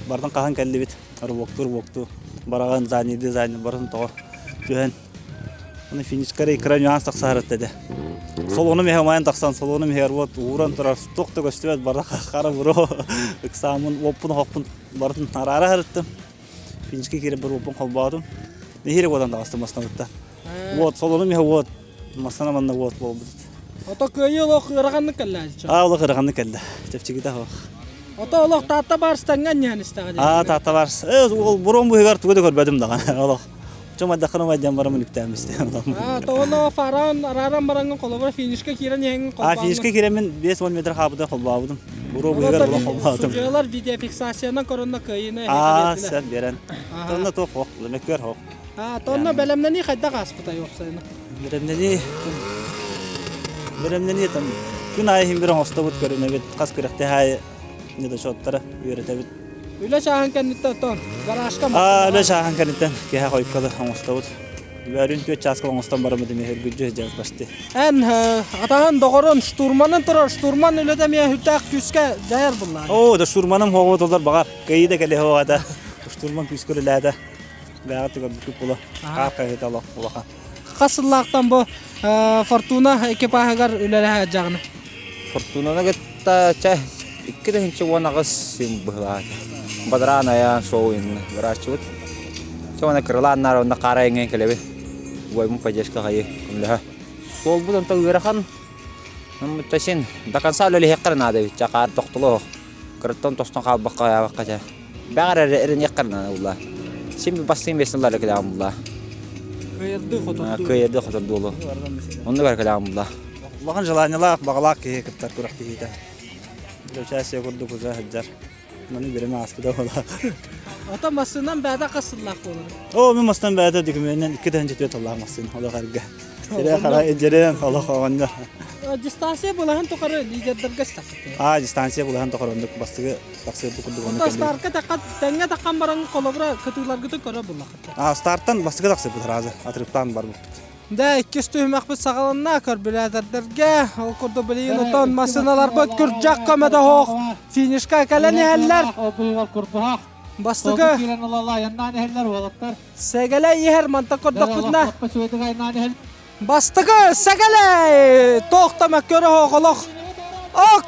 Бартан хаһан кэллибит, рывоктуу рывоктуу бараҕын заднийды задний барытын тоҕо түһэн Оны финишкара икра нюанс тахсаар этэ. Солону меhe умайан тахсан, солону меhe вот ууран турар, туох да көстүбэт бара хара буро ыксаамын, уоппун хоппун барытын араара харыттым. Финишке киирэн бір уоппун холбоотум. Нехире уотан таҕыстым мастанытта. Вот солону меhe вот масана манна вот буолбут. Ото кыайыы олох ыараханнык кэллэ. Аа олох ыараханнык кэллэ. Чэпчэкитэ суох. Ото олох Таатта Барстаҥҥа анньыһан истэҕэ дии. Аа Таатта Барс. Э ол бурун быһыгар тугу да көрбөтүм даҕаны олох. Чом айдаххына майдан барамын үктээммисте. Аа тоҕоно фаран арааран бараҥҥын холобура финишка киирэн иһэҥҥин холбообутум. Аа финишка киирэммин 5-10 метр хаабыта холбообутум. Буру быһыгар була холбоотум. Судьуйалар видеофиксациянан көрөннө кыайыыны Аа сен берен. Тонна туох хох, мөккөр хох. Аа тонна бэлэмнэнии хайдах ааспытай уопсайына? Бэлэмнэнии бэлэмнэнии там күн аайы иһин бир оҥостобут көрүнэбит хас күрэхтэһэ аайы недочеттара үөрэтэбит. Үлэ чааһын кэнниттэн оттон гаражка Аа үлэ чааһын кэнниттэн киэһэ хойукка да оҥостобут. Бөрүн түөт чааска оҥостон бараммыт эмиэ үргүдьү сылдьабыт почти. Эн атаһын доҕорун штурманын турар штурман үлэтэ эмиэ сүрдээх күүскэ дьайар буллаа. Оо, да штурманым хоҕу толор баҕар. Кыайыы да кэлиэ хоҕата. Штурман күүскэ үлэлээтэ. Бэҕэ түгэн була. Хаар хаһыыта олох улахан. Хас сыллаахтан бу Фортуна экипаһыгар үлэлэһэ дьаҕына? Фортунаны кытта чэ 2018 син быһылаата. Бадараан айаан шоу инна барааччыбыт. Чэ уонна кыралаан наар онно хаара иҥэн кэлэбит. Убайбын поддержка хайы көмөлөһө. Суолбут онто ыарахан. Мutta син до конца үлэлиһиэххэ наада эбит. Чэ хаар тохтоло Кыраттан тостон хаалбакка аябакка чэ. Бэҕэр эрэ эрэниэххэ наада булла. Син бастыын бэсин лара кэлэҕин булла. Кыайырдыы хотурдуу. Кыайырдыы хотурдуу Оннук эрэ кэлэҕин булла. Улахан желаниелаах, баҕалаах киһи кыттар күрэхтэһиитэ. Участие курдук уже сылдьар. Маны бириме ааспыта буолар. Ото массыынан бэйэтэ хас сыллаах буолар? Оо, мен мастан бэйэтэ документынан 2 тыһыынча тыллаах массыына олох эргэ. Сире хара эдьерен олох оҕонньор. Дистанция былаһын тухары лидердэргэ стаккыт. Аа, дистанция былаһын тухары оннук бастыгы тахсыыр курдук оннук. Ото старка такка тэҥҥэ таккан баран холобура кытыыларгытын көрө буллахыт. Аа, старттан бастыгы тахсыппыт разы отрывтан барбыппыт. Да, иккис түһүмэхпит саҕаланна көрбүлээтэрдэргэ. Ол курдук билигин отон массыыналарбыт күрдьэх көмөтө суох финишка кэлэн иһэллэр. Бастакы Сэгэлэй иһэр мантан көрдөхпүтүнэ Бастакы Сэгэлэй тоохтомо көрө олох Ок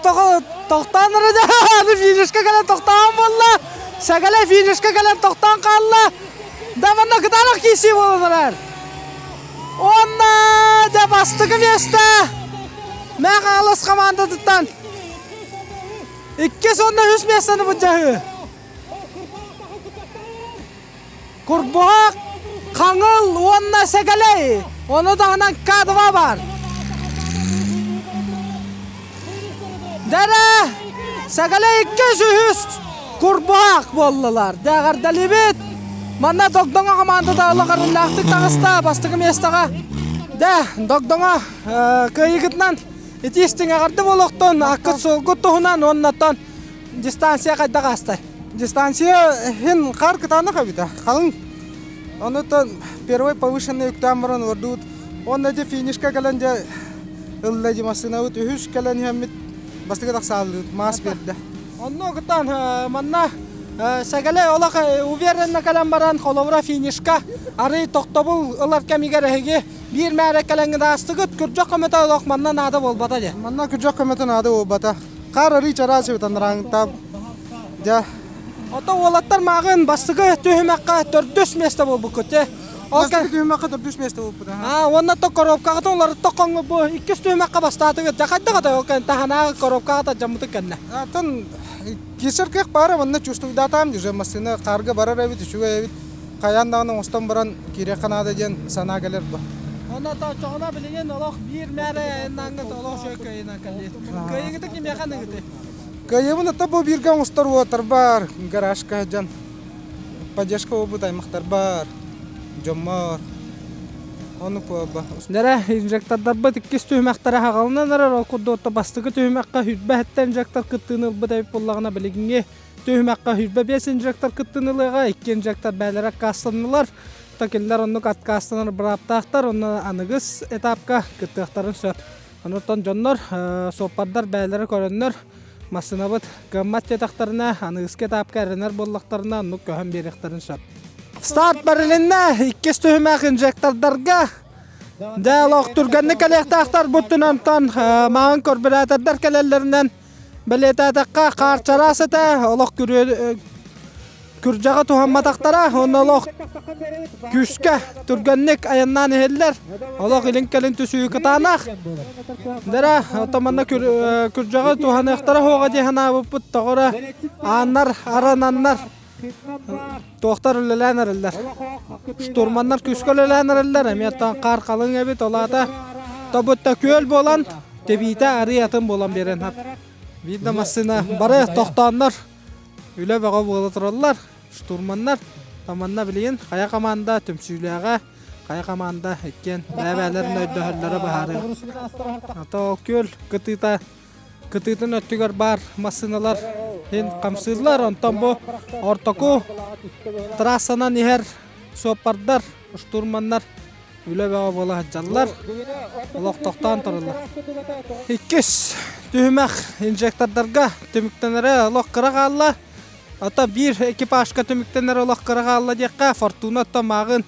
тохтоон эрэ финишка кэлэн тохтоон буолла Сэгэлэй финишка кэлэн тохтоон хаалла Да манна кытаанах киирсии буолан эрэр Уонна дьэ бастакы миэстэ Мэҥэ Хаҥалас хамаандатыттан иккис уонна үс миэстэни былдьаһыы Курбуһах, Хаҥыл уонна Сэгэлэй, ону таһынан К2 баар. Дэрэ, Сэгэлэй иккис үһүс Курбуһах буоллулар. Дэҕэрдэлибит. Манна Догдоҥо хамаандата ылаҕарыллаахтык таҕыста бастакы миэстэҕэ. Дэ, Догдоҥо кыайыгытынан ити истиҥ эҕэрдэ буолуохтун, аккыт-суолгут туһунан уоннаттан дистанция хайдах аастай? Дистанция иһин хаар кытаанах эбитэ, халыҥ. Онуттан первый повышенный үктээн баран олордубут. Уонна ити финишка кэлэн дьэ ылла дии массыынабыт үһүс кэлэн иһэммит бастакы тахсааллыыт маас биэрдэ. Онно кытаан манна Сэгэлэй олох уверенно кэлэн баран холобура финишка арый тохтобул ылар кэмигэр эһиги биир мээрэ кэлэҥҥит аастыгыт күрдьэх көмөтө олох манна наада буолбата дии. Манна күрдьэх көмөтө наада буолбата. Хаар арый чараас эбит анарааҥҥыттаах Дьэ. Ото уолаттар мааҕын бастакы түһүмэххэ төрдүс миэстэ буолбуккут те. Ол Бастакы түһүмэххэ төрдүс миэстэ буолбут. Аа, уонна то коробкаҕытын уларытта хоҥҥо бу иккис түһүмэххэ бастаатыгыт. Дьэ хайдах ата ол кэн таһынааҕы коробкаҕа жаммытын кэннэ. Атын кисер кыах баара манна чувствуйдаатаам уже массыына хаарга барар эбит, үчүгэй эбит. Хайаан даҕаны оҥостон баран киириэххэ наада диэн санаа кэлэр бу. Онно чоҕуна билигин олох биир мээрэ айаннаангыт олох үчүгэй кыайыынан кэллиит. Кыайыгытын кимиэхэ аныгыты? Кыайыыбын ата бу бииргэ оҥостор уотарбар, гаражка сылдьан поддержка буолбут аймахтарбар, дьоммор. Ону буолба. Дэрэ, инжектордарбыт иккис түһүмэхтэрэ хаҕалынан эрэр, ол курдук бастакы түһүмэххэ сүүрбэ сэттэ инжектор кыттыыны ылбыт эбит буоллаҕына, билигиҥҥи түһүмэххэ 25 инжектор кыттыыны ылыаҕа, икки инжектор бэйэлэрэ аккаастаннылар. Кинилэр оннук аккаастанар бырааптаахтар, онно аныгыс этапка кыттыахтарын сөп. Онтон дьоннор, суоппардар бэйэлэрэ көрөннөр, массыынабыт кыаммат диэтэхтэринэ, аныгыскы этапка эрэнэр буоллахтарына, оннук көһөн биэриэхтэрин сөп. Старт бэрилиннэ, иккис түһүмэх инжектордарга. Дьэ, олох түргэнник кэлиэхтээхтэр бу өттүнэн мааҕын көрбүрээтэрдэр кэлэллэринэн Бэлиэтээтэххэ, хаар чараас этэ, олох күрдьэҕи туһамматахтара, уонна олох күүскэ, түргэнник айаннаан иһэллэр. Олох илин-кэлин түсүү кытаанах. Дэрэ, оттон манна күрдьэҕи туһаныахтара суоҕа дии санаабыппыт, тоҕо эрэ ааннар арананнар, туохтар үлэлээн эрэллэр. Штурманнар күүскэ үлэлээн эрэллэр, эмиэ оттон хаар халыҥ эбит, ол аата тобутта күөл буолан, тэбиитэ арый атын буолан биэрэн биир да массыына бары тохтооннор үлэ бөҕө буола тураллар штурманнар таманна билигин хайа команда түмсүүлээҕэ хайа команда иккиэн бэйэ-бэйэлэрин өйдөһөллөрө быһаарыа ато күөл кытыыта кытыытын өттүгэр баар массыыналар иһин хамсыыллар онтон бу ортоку трассанан иһэр суоппардар штурманнар. Үлэ бөҕө буола сылдьаллар. Олох тохтоон тураллар. Иккис түһүмэх инжектордарга түмүктэнэрэ олох кыра хаалла. Ата биир экипажка түмүктэнэрэ олох кыра хаалла диэххэ, Фортуна оттон мааҕын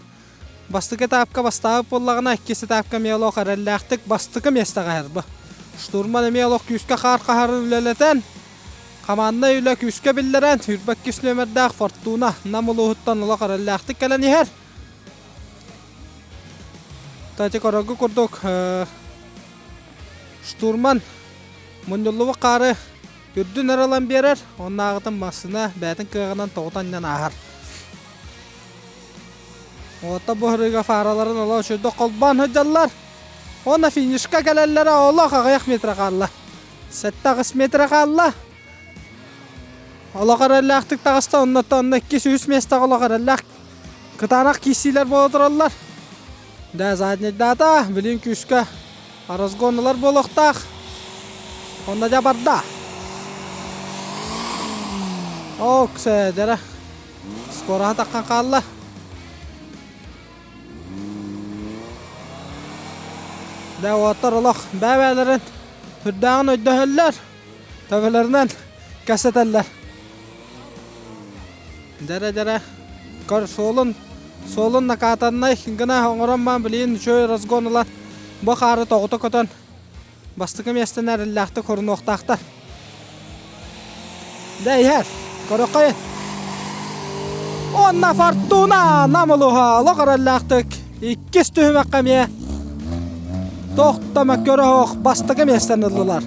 бастакы этапка бастаабыт буоллаҕына, иккис этапка эмиэ олох эрэллээхтик бастакы миэстэҕэ иһэр бу. Штурман эмиэ олох күүскэ хаар хаһарын үлэлэтэн, команднай үлэ күүскэ биллэрэн, 22 нүөмэрдээх Фортуна Нам улууһуттан олох эрэллээхтик кэлэн иһэр. Кстати, корогу курдук штурман мунньуллубут хаары үрдүн эрэ ылан биэрэр, оннааҕытын массыына бэйэтин кыаҕынан тоҕута анньан ааһар. Уота буһарыыга фараларын олох үчүгдүк холбоон сылдьаллар. Уонна финишка кэлэллэрэ олох аҕыйах метр хаалла. 7-8 метр хаалла. Олох эрэллээхтик таҕыста, оннуттан онно иккис-үһүс миэстэҕэ олох эрэллээх кытаанах киирсиилэр буола тураллар. Да, заднийдаата, билин күүскэ разгон ылар буолуохтаах. Онно дьэ барда. Ок, дьэрэ. Скороһа таххан хаалла. Да, уоттар олох бэйэ-бэйэлэрин сүрдээҕин өйдөһөллөр. Төбөлөрүнэн кэсэтэллэр. Дьэрэ-дьэрэ көр суолун суолун накатаннай гына оҥорон баан билигин үчүгэй разгон ылан бу хаары тоҕута көтөн бастакы миэстэни эрэллээхтик хорунуохтаахтар. Дэ иһэр. Көрөххөйүн. Онна Фортуна Нам улууһа олох эрэллээхтик иккис түһүмэххэ эмиэ тохтомо көрөһөх бастакы миэстэни ыллылар.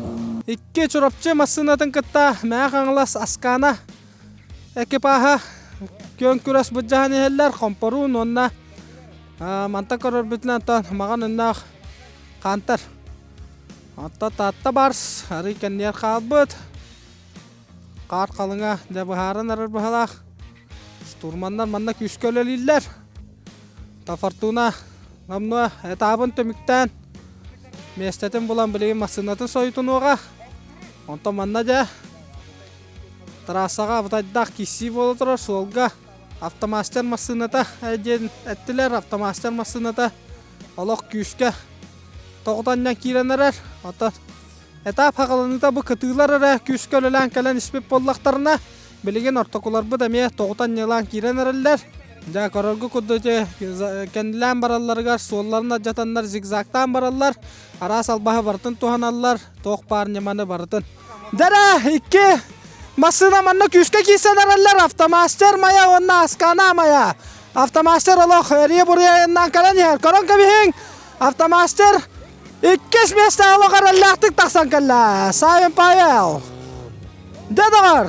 Икки Чурапчы массыынатын кытта Мэҥэ Хаҥалас Аскана экипаһа күөн күрэс былдьаһан иһэллэр. Хомпоруун уонна мантан көрөрбүтүнэн оттон маҕан өннөөх Хантер. Оттон Таатта Барс арый кэннигэр хаалбыт. Хаар халыҥа дьэ быһааран эрэр быһалаах. Штурманнар манна күүскэ үлэлииллэр. Та Фортуна номнуо этабын түмүктээн миэстэтин булан билигин массыынатын сойутунуоҕа. Онтон манна дьэ трассаҕа абытайдаах киирсии буола турар суолга автомастер массыыната диэн эттилэр. Автомастер массыыната олох күүскэ тоҕутанньан киирэн эрэр. Оттон этап хаҕыланыыта бу кытыылар эрэ күүскэ үлэлээн кэлэн испит буоллахтарына, билигин ортокуларбыт эмиэ тоҕутан-ньылаан киирэн эрэллэр. Дьэ, көрөргө курдук кэннилээн баралларыгар суолларын алдьатаннар зигзагтаан бараллар, араас албаһы барытын туһаналлар, туох баар ньыманы барытын. Дэрэ, икки массыына манна күүскэ киирсэн эрэллэр, автомастер Майа уонна Аскана Майа. Автомастер олох эрийэ-буруйа айаннаан кэлэн иһэр. Көрөн кэбиһиҥ, автомастер иккис миэстэ олох эрэллээхтик тахсан кэллэ. Савин Павел. Дэ доҕор!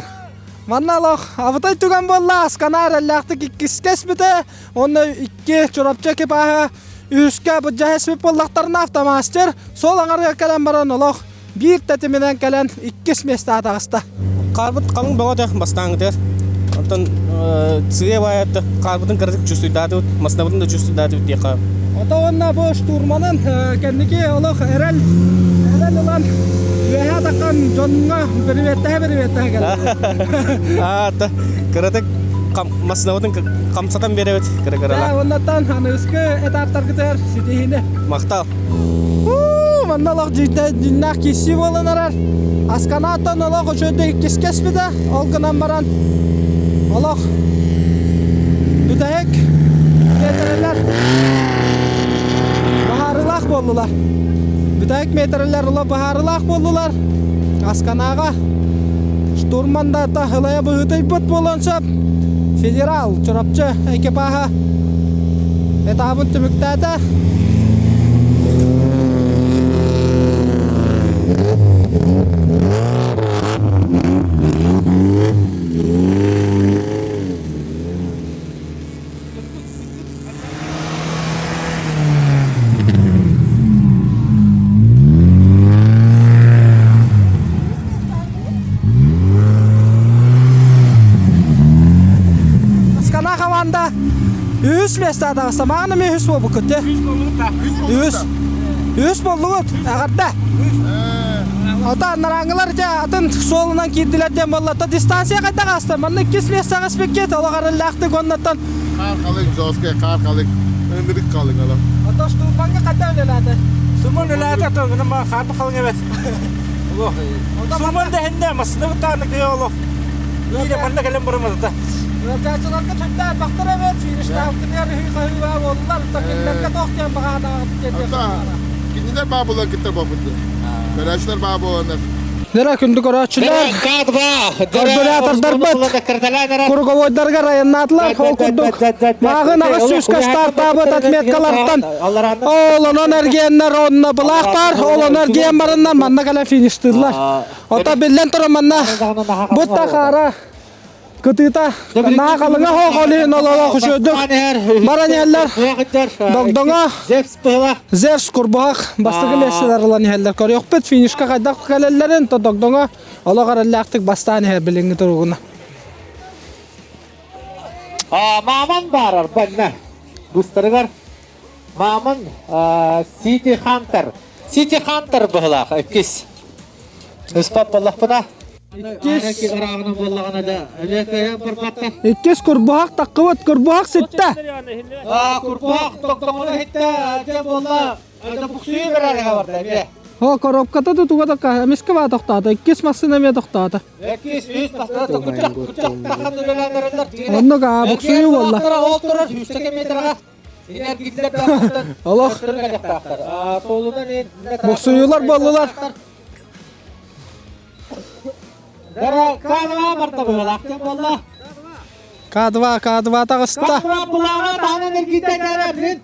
Манна олох абытай түгэн буолла, Аскана эрэллээхтик иккискэ испитэ, уонна икки Чурапчы экипаһа үһүскэ былдьаһа испит буоллахтарына автомастер суол аҥарыгар кэлэн баран олох биир тэтиминэн кэлэн иккис миэстэҕэ таҕыста. Хаарбыт халыҥ бөҕө этэ бастааҥҥытыгар. Оттон сыа баайатта хаарбытын кыратык чувствуйдаатыбыт, массыынабытын да чувствуйдаатыбыт диэххэ. Ото уонна бу штурманын кэнники олох эрэл эрэл ылан үөһээ таххан дьоҥҥо приветтэһэ приветтэһэ кэллэ. Аата кыратык массыынабытын хамсатан биэрэбит кыра-кырала. Уоннаттан аныгыскы этаптаргытыгар ситиһиини. Махтал. Манна олох дьиҥнээх киирсии буолан эрэр. Асканааттан олох үчүгэйдик иккис кэспитэ. Ол гынан баран олох бүтэһик миэтэрэлэр быһаарыылаах буоллулар. Бүтэһик миэтэрэлэр олох быһаарыылаах буоллулар. Асканааҕа штурман да ылайа быһыытыйбыт буолуон сөп. Федерал Чурапчы экипаһа этабын түмүктээтэ. Аскана команда үһүс миэстэ таҕыста. Маҕан эмиэ үһүс буолбуккут дии. Үһүс. Үһүс буоллугут. Эҕэрдэ. Ото анарааҥҥылар дьэ атын суолунан киирдилэр диэн буолла. То дистанция хайдах ааста? Манна иккис миэстэҕэ испиккит олох эрэллээхтик уоннаттан Хаар халык, жесткий хаар халык. Ынырык халыҥ ала. Ото штурманга қайда үлэлээтэ? Штурман үлэлээтэ то гына ма хаарба халыҥ эбэт. Олох. Штурман да хиннэ масына бутааны кыа олох. Иирэ манна кэлэн бараматата. Ыалдьааччыларга сүрдээх бахтар эбэт, фиништаабытыгар ыһыы-хаһыы буоллар, кинилэргэ туох диэн баҕаатаҕыт Кинилэр баа буолан кытта буолбут. Көрөөччүлэр баа буоланнар. Нера күндү көрөөччүлэр, карбюратордарбыт круговойдарга айаннаатылар. Ол курдук мааҕын аҕыс сүүскэ стартаабыт отметкалартан ол онон эргиэннэр онно былаах баар, ол онон эргиэн бараннар манна кэлэн фиништыыллар. Ото биллэн туран манна бутта хаара Кытыыта наһаа халыҥа хоохолуйун ололоох үчүгэйдик баран иһэллэр. Догдоҥо Зевс Курбуһах бастакы миэстэлэр ылан иһэллэр. Көрүөхпүт финишка хайдах кэлэллэрин, то Догдоҥо олох эрэллээхтик бастаан иһэр билиҥҥи туругуна. Мааман баарар банна. Бустарыгар Мааман Сити Хантер. Сити Хантер быһылаах иккис. Ыспат буоллахпына. Иккис курбуһах таххыбыт, курбуһах ситтэ. О, коробката да туга да эмискэ баа тохтоото. Иккис массыына эмиэ тохтоото. Оннук аа, буксуйуу буолла. Олох буксуйуулар буоллулар. К2 барда быһылаахтан буолла. К2, К2 таҕыста. К2 былааҕа таһынан эргитэн эрэ блин.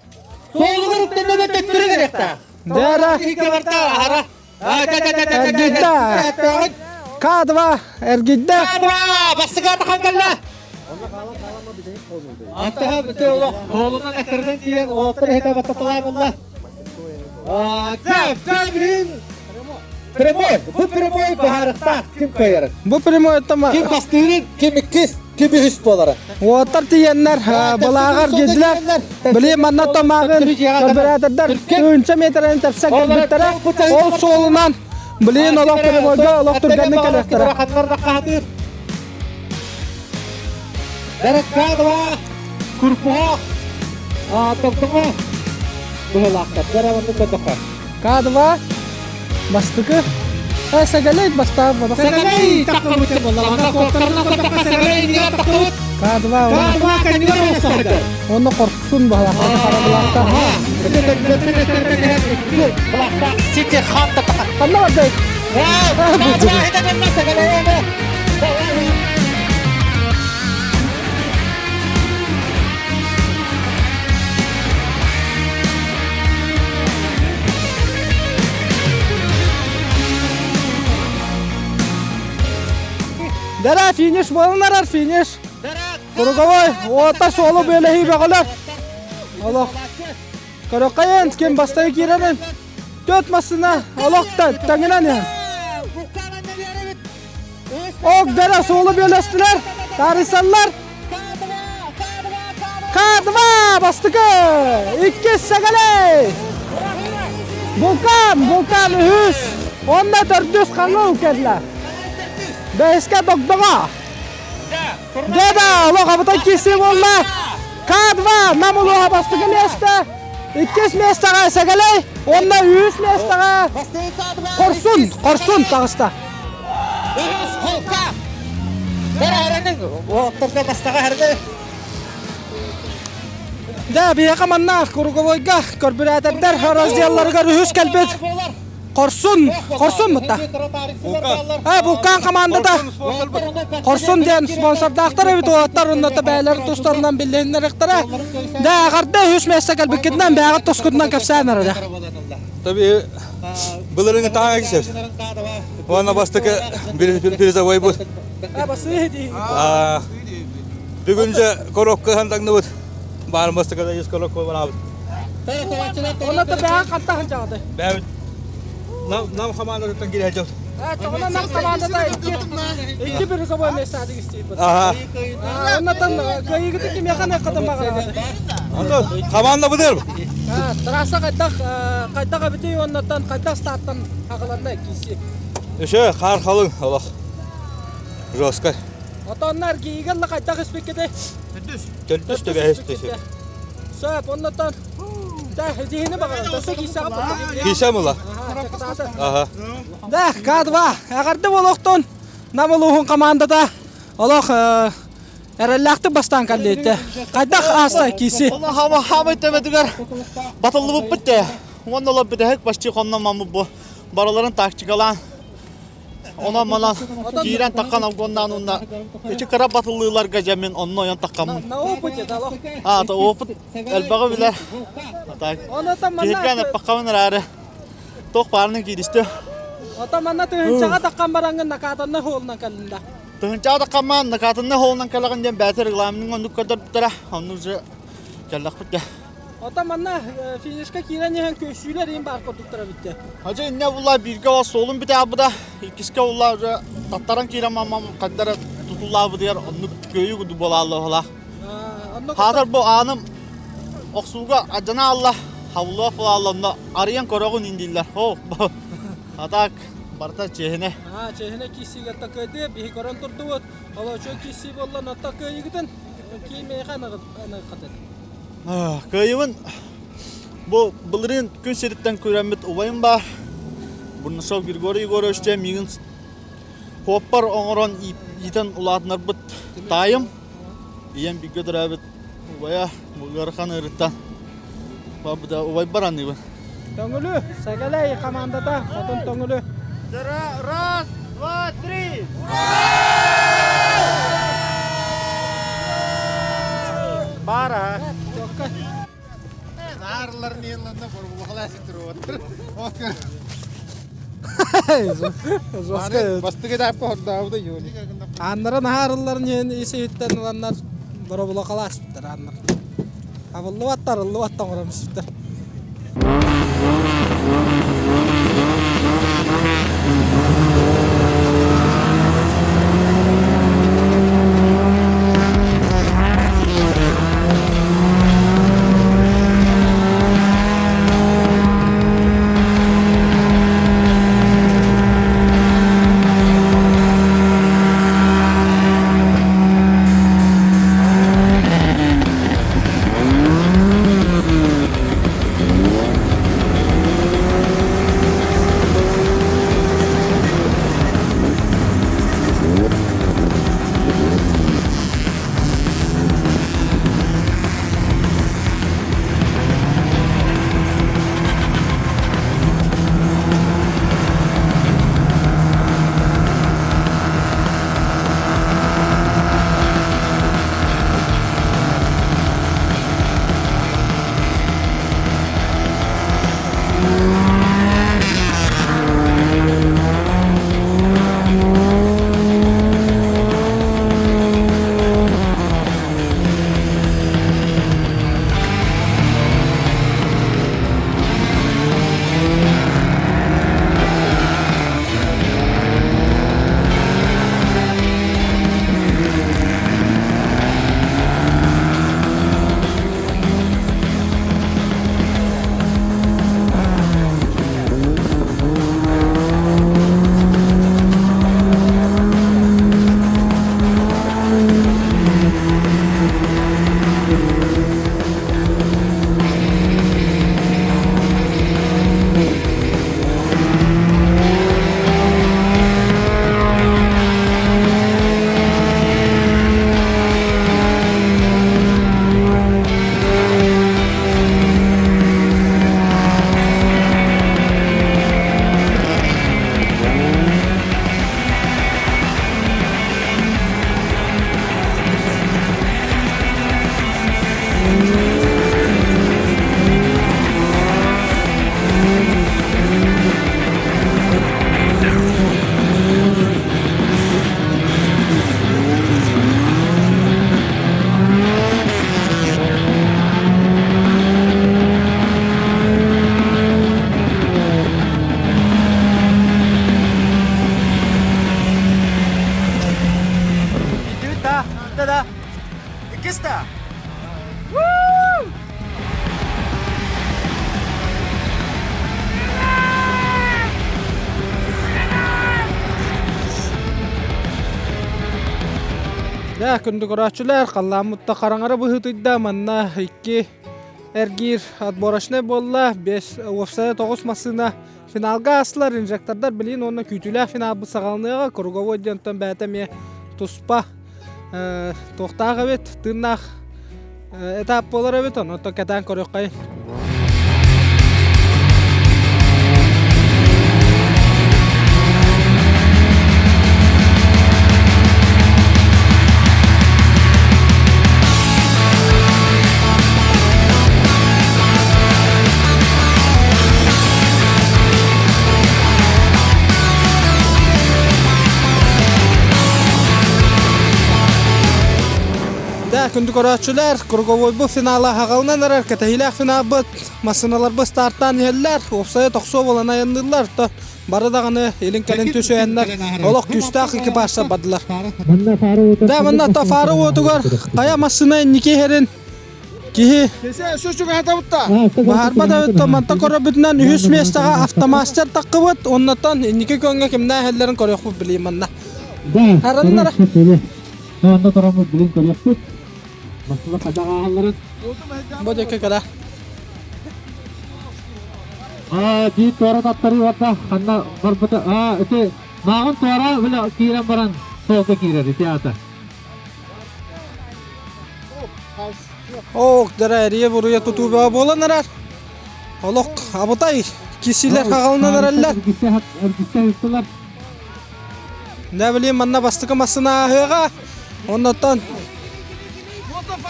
Суолугар үктэннэ төттөрү кэлиэхтээх. Дера. Барда аһара. Эргийдэ. К2 эргийдэ. К2 бастыга тахан кэллэ. Аттаха бүтэ олох суолунан эккирден тиийэн уолаттар иһитэ баттаталай буолла. Прямой, бу прямой быһаарыктаах ким кыайарын. Бу прямой Ким бастыырын, ким иккис, ким үһүс буолара. Уоттар тиийэннэр балааҕар киирдилэр. Били манна томааҕын карбюратордар тыһыынча метрэн тэпсэн кэлбиттэрэ. Ол суолунан билигин олох прямойга олох түргэнник кэлиэхтэрэ. Дэреккадова, Курпуһах, Токтоҥо быһылаахтар. Дьараванны көтөхө. К2 бастакы. Э, Сагалей бастаан бодох. Сагалей тахтыбыт боллаҕына куоттарына көтөхө Сагалей иннигэр тахтыбыт. К2 К2 кэннигэр оҥостохто. Онно хорсун быһылаахтар харабылаахтар. Сити хатта Ханна бардай? К2 Сагалей Дара финиш буолан финиш. Круговой уота суолу бөлөһүү бөҕөлөр. Олох. Көрөккайын ким бастайы киирэрин. Төрт массына олохтан таҥынан иһэн. Ок дара суолу бөлөстүлэр. Таарыйсаллар. К2 бастакы! Иккис Сагалей! Вулкан, вулкан үһүс! Онно төрдүс хаҥыл кэллэ. Бэһискэ Догдоҕо. Деда, олох абытай киирсии буолла. К2 Нам улууһа бастакы миэстэ. Иккис миэстэҕэ Сэгэлэй, уонна үһүс миэстэҕэ Хорсун, Хорсун таҕыста. Үһүс холка. Бэрээрэниҥ уолаттарга бастаҕа эрдэ. Дьэ, биһиэхэ манна круговойга көрбүрээтэрдэр разделларыгар үһүс кэлбит Хорсун, Хорсун мытта. Э, Булкан командата Хорсун диэн спонсордаахтар эбит уолаттар онно бэйэлэрин тустарынан биллиһиннэриэхтэрэ. Дьэ, аҕарда үһүс миэстэ кэлбиккитинэн бэйэҕит тускутунан кэпсээн эрэ. Tabii былырыҥы таһа кисер. Уонна бастакы призовой бут. Бүгүн же коробка хантаңныбыт. Баар бастакы да коробка барабыт. Онно да бэйэҕэ хантан сылдьаҕыт? Бэйэбит нам хамаандатыттан киирэ сылдьабыт. Тоҕуна нам командата икки призовой место истииппит. Аха. Оннотон кыайыгыты кимиэхэ нэххэтин баҕараҕыт? Антон, команда быдыр. Трасса хайдах хайдах эбитий оннотон хайдах стартан хаҕыланна киси? Өшө хаар халыҥ олох. Жестко. Отоннар киигэн хайдах испиккити? Төрдүс. Төрдүс төбөһүс. Сөп, оннотон да дихини бағарам. Төсө кийсэҕэ Кийсэм ыла. Аха. Да, К2. Эҕэрдэ буолуохтун. Нам улууһун командата олох эрэллээхтик бастаан кэллиэтэ. Хайдах ааста киси? Хаама хаамай төбөтүгэр батыллыбыппыт те. Уонна олор бүтэһик почти хонноммаммыт бу. Барыларын тактикалаан Онон манан киирэн таххан обгоннаан уонна ити кыра батыллыыларга дьэ мин онно ойон таххаммын. На опыте да лох. А, то опыт элбэҕи билэр. Так. Киһиргээн эппэххабын эрээри туох баарынан кииристэ. Ото манна тыһынчаҕа таххан бараҥҥын накатанна хоолунан кэллинда. Тыһынчаҕа таххаммаан накатанна хоолунан кэлэҕин диэн бэйэтэ регламенын оннук көрдөрбүттэрэ. Оннук же кэллэхпит дьэ. Оттон манна финишка киирэн иһэн көссүүлэр иһин баар курдуктара бүттэ. Хадьа инне булла бииргэ ол суолун бүтэ иккискэ улла уже таттаран киирэн мамам хаддара тутуллаабытыгар оннук көйүү курдук буолаалла Хаатар бу ааным охсууга адьана алла хавлуох буолаалла онно арыйан көрөҕүн индиллэр. О, а так барыта чиэһинэ. Аа, чиэһинэ киссигэ такыды биһи көрөн турдубут. Олочо кисси болла нота кыйыгытын киимэйха аныгытын. Кыайыбын бу былырыын күн сириттэн күрэммит убайым баар. Бурнашов Григорий Егорович диэн миигин хуоппар оҥорон иитэн улаатынарбыт таайым. Ийэм бииргэ төрөөбүт убайа ыарахан ыарыттан барбыта убайбар аныыбын. Төҥүлү, Сэгэлэй хамаандата Хотун Төҥүлү. Раз, два, три! Бара. Наарлар нелланна борбулахала ситируоттар. Бастыгы дапка хордаабыта юли. Аннара наһаарылларын иһин ис иһиттэн ыланнар боробулахала аспыттар аннар. Абыллыбаттар, ыллыбаттар оҥоромсуттар. Да, Иккиста. Дэ, күндү көрөөччүлэр, халлааммытта хараҥара быһыытыйда манна икки эргиир отборочнай буолла. 5 уопсайа 9 массыына финалга аастылар. Инжектордар билигин уонна күүтүүлээх финалбыт саҕаланыаҕа. Круговой диэнтэн бэйэтэ эмиэ туспа туохтаах эбит, тыыннаах этап буолар эбит, онон кэтээн көрүөххэй. Да, күндү көрөөччүлэр, круговойбут финала хаҕалынан эрэр, кэтэһиилээх финалбыт массыыналарбыт стартаан иһэллэр, уопсайа тохсуо буолан айанныыллар, то бары даҕаны илин-кэлин түсүһэннэр олох күүстээх экипажтар бардылар. Да, манна то фара уотугар хайа массыына инники иһэрин киһи баһарба да манта көрөбүтүнэн үһүс миэстэҕэ автомастер таххыбыт, оннотон инники көҥҥө кимнээх иһэллэрин көрүөхпүт билиим манна. Хараннара. Онно тороммут билин көрүөхпүт. Массыына хайдах ааһалларын. Бу диэки кэлэ. Аа, дии туора таттарыы барда. Ханна барбыта? Аа, ити мааҕын туора бile киирэн баран суолга киирэр ити аата. Ок, дара эрие буруйа тутуу бөҕө буолан эрэр. Олох абытай кисилер хаҕалынан эрэллэр. Эргиттэ Не билим манна бастакы массыына ааһыаҕа. Оннуттан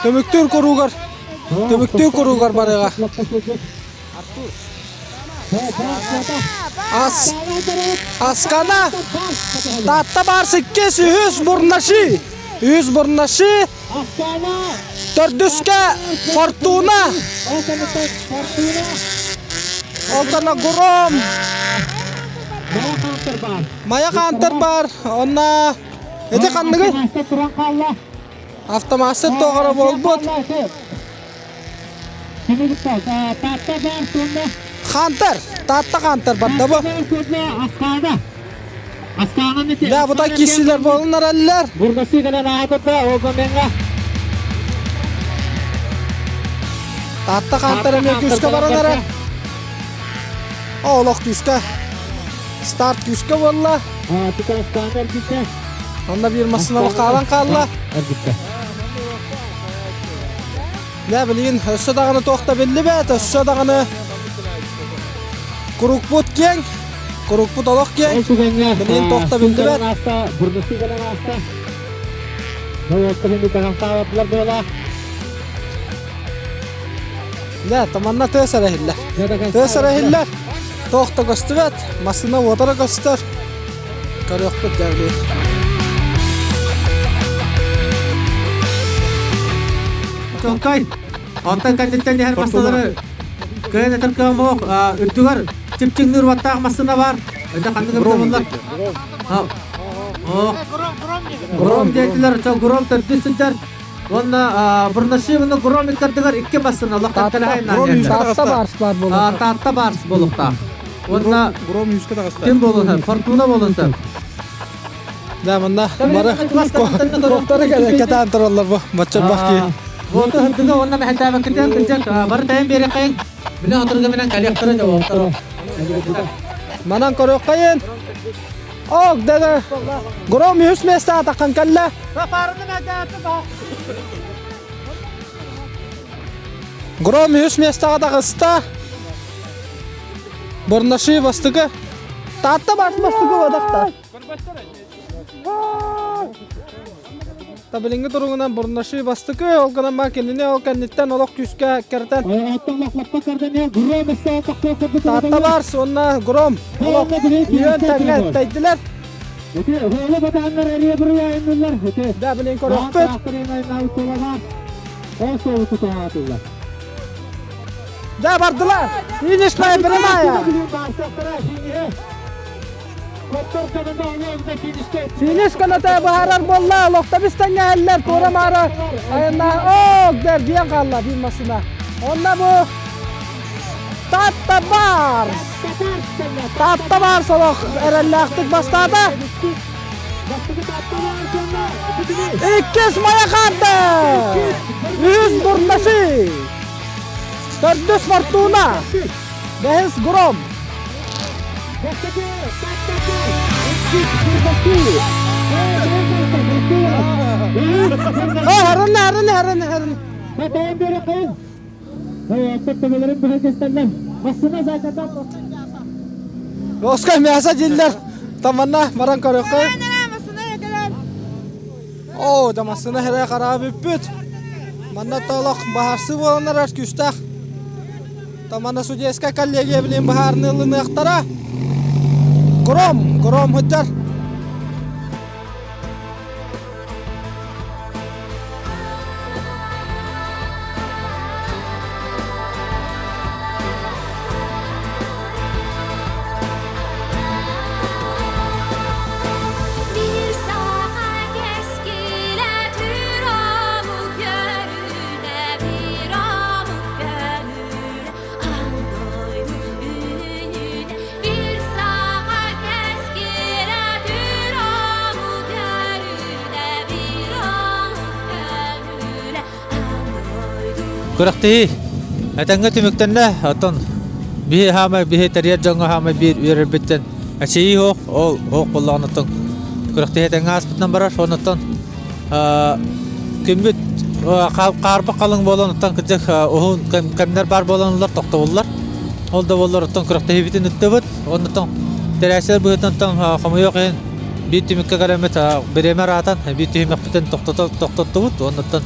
түмүктүүр куруугар түмүктүүр куруугар барыаҕа. Ас Аскана Таатта Барс иккис үһүс Бурнаши үһүс Бурнаши төрдүскэ Фортуна Онтон Гром Мая Хантер бар онна ити ханныгый Автомастер тоҕоро буолбут Хантер, Таатта Хантер барда бу. Да, бута кисилер болун араллар. Таатта Хантер эмиэ күүскэ баран эрэр. Олох күүскэ. Старт күүскэ буолла. Онно биир массыына хаалан хаалла. Дьэ, билигин өссө даҕаны туох да биллибэт, өссө даҕаны курукпут киэҥ, курукпут олох киэҥ, билигин туох да биллибэт. Дьэ, туманна тыас эрэ иһиллэр. Тыас эрэ иһиллэр, туох да көстүбэт, массыына уотара көстөр. Көрүөхпүт дьэ билигин. Чонкай, онтон кэнниттэн иһэр массыыналары кыайан этэр кыаҕым суох. Үрдүгэр чипчиҥниир уоттаах массыына баар. Это ханнык эбитэ буоллар? Гром диэтилэр, чо Гром төрдүс сылдьар. Уонна Бурнашеваны Гром иккардыгар икки массыына олох кэлэһэй Таатта Барс баар буолуохтаах. Таатта Барс буолуохтаах. Уонна Гром үскэ таҕыста. Ким буолуон Фортуна буолуон сөп. Да, манна бары коптары кэтээн тураллар бу. Бачча бах кии. Уоту хырдыга уонна мэхэтээбэккитин кырдьык бары тайан биэрэххин билэ отурга менен коллекторы жауаптар. Манан көрүөххэйин. Ок, дага. Гром үһүс место атаккан кэллэ. Гром үһүс местоҕа таҕыста. Бурнаши бастыкы. Таатта бас бастыкы бодохта. Та билиҥҥи туругунан Бурнаши бастыкы, ол гынан баа кинини ол кэнниттэн олох күүскэ кэртэн. Таатта Барс уонна Гром олох үөн тэҥҥэ тэйдилэр. Да билин көрөхпүт. Да бардылар. Финишная прямая. Финиш каната баһарар буолла. Лохта бистэнҥэһэллэр. Туора маара айанна. Ок, дэргиэн хаалла биир массыына. Онно бу Татта Барс. Татта Барс олох эрэллээхтик бастаата. Иккис Майа Хантер. Үс Бурнаши. Төрдүс Фортуна. Бэһис Гром. Харын, харын, харын, харын. Оскай мясо диллер. Таманна баран көрөккө. Оо, да массыына хэрэ хараа бүппүт. Манна толох баһарсы буоланнар күүстээх. Тамана судейская коллегия билин баһаарны ылыныахтара. Гром, гром хыджар. Bir sağa keskile tür omuk görüle bir omuk gönül Andoydu ününe bir sağa keskile tür omuk görüle bir omuk gönül Andoydu Күрэхтэһии этэҥҥэ түмүктэннэ, оттон биһи хаамай биһи тэрийэр дьоҥҥо хаамай биир үөрэрбиттэн эчэйии суох, ол суох буоллаҕына оттон күрэхтэһии этэҥҥэ ааспытынан барар, оннуттан күммүт хаарбах халыҥ буолан оттон кырдьык уһун кэмнэр баар буоланнар тохтобуллар. Ол да буоллар оттон күрэхтэһиибитин ыттыбыт, оннуттан тэрээччилэр быһыытынан хомойуох иһин биир түмүккэ кэлэммит бириэмэ ыраатан биир түһүмэхпитин тохтоттубут, оннуттан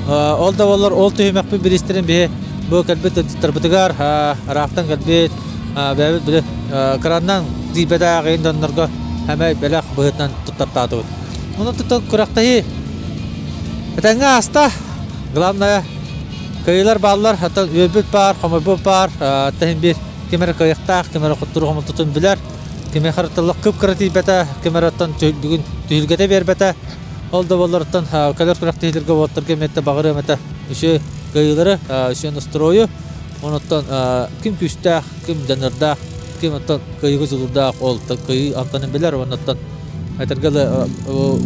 Ол да буоллар ол түһүмэхпит бириистэрин биһи бу кэлбит ыалдьыттарбытыгар ыраахтан кэлбит бэйэбит били кыраннан тиийбэтэх иһин дьоннорго эмэ бэлэх быһыытынан туттартаатыбыт. Онон туттан күрэхтэһии этэҥҥэ ааста. Главное кыайыылар бааллар, оттон үөрбүт баар, хомойбут баар, иһин биир ким эрэ кыайыахтаах, ким эрэ хотторуу хомолтотун билэр, ким эрэ кып-кыра тиийбэтэ, ким эрэ оттон бүгүн түһүлгэтэ биэрбэтэ. Ол да буолларыттан кэлэр күрэхтэһиилэргэ уолаттарга эмиэ баҕарыам этэ үчүгэй кыайыылары, үчүгэй настройу. Онуттан ким күүстээх, ким дьаныардаах, ким оттон кыайыыга дьулуурдаах ол кыайыы амтанын билэр. Оннуттан этэргэ дылы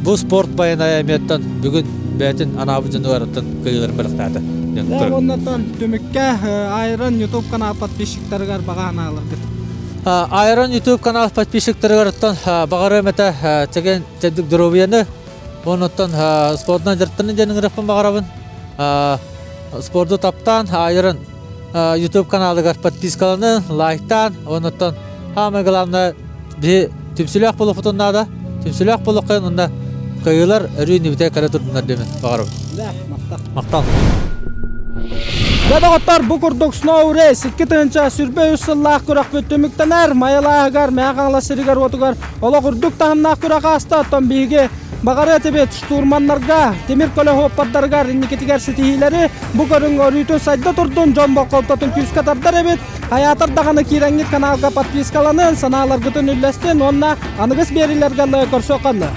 бу спорт байанайа эмиэттэн бүгүн бэйэтин анаабыт дьонугар кыайыыларын бэлэхтээтэ. Оннуттан түмүккэ Айрон YouTube канал подписчиктарыгар баҕа анааларгыт. Айрон YouTube канал подписчиктарыгар баҕарыам этэ чэгиэн чэбдик доруобуйаны оннуттан спордунан дьарыктанын диэн ыҥырыахпын баҕарабын. Спорду таптаан, айырын YouTube каналыгар подпискаланын, лайктаан, оннуттан самое главное биһи түмсүүлээх буолуохпутун наада. Түмсүүлээх буолуоххайын уонна кыайыылар өрүү иннибитигэр кэлэ турдуннар диэмин баҕарабын. Махтал. Махтал. Дьэ доҕоттор, бу курдук Snow Race 2023 сыллаах күрэхпит түмүктэнэр. Майалааһыгар, Мэҥэ Хаҥалас сиригэр-уотугар Олох үрдүк таһымнаах күрэх ааста, оттон биһиги баҕарыа этибит штурманнарга, тимир көлө суоппардарыгар инникитигэр ситиһиилэри бу көрүҥ өрүүтүн сайда турдун, дьон болҕомтотун күүскэ тардар эбит. Хайаатар даҕаны киирэҥҥит каналга подпискаланын, санааларгытын үллэстин уонна аныгыс биэриилэргэ көрсүөххэ.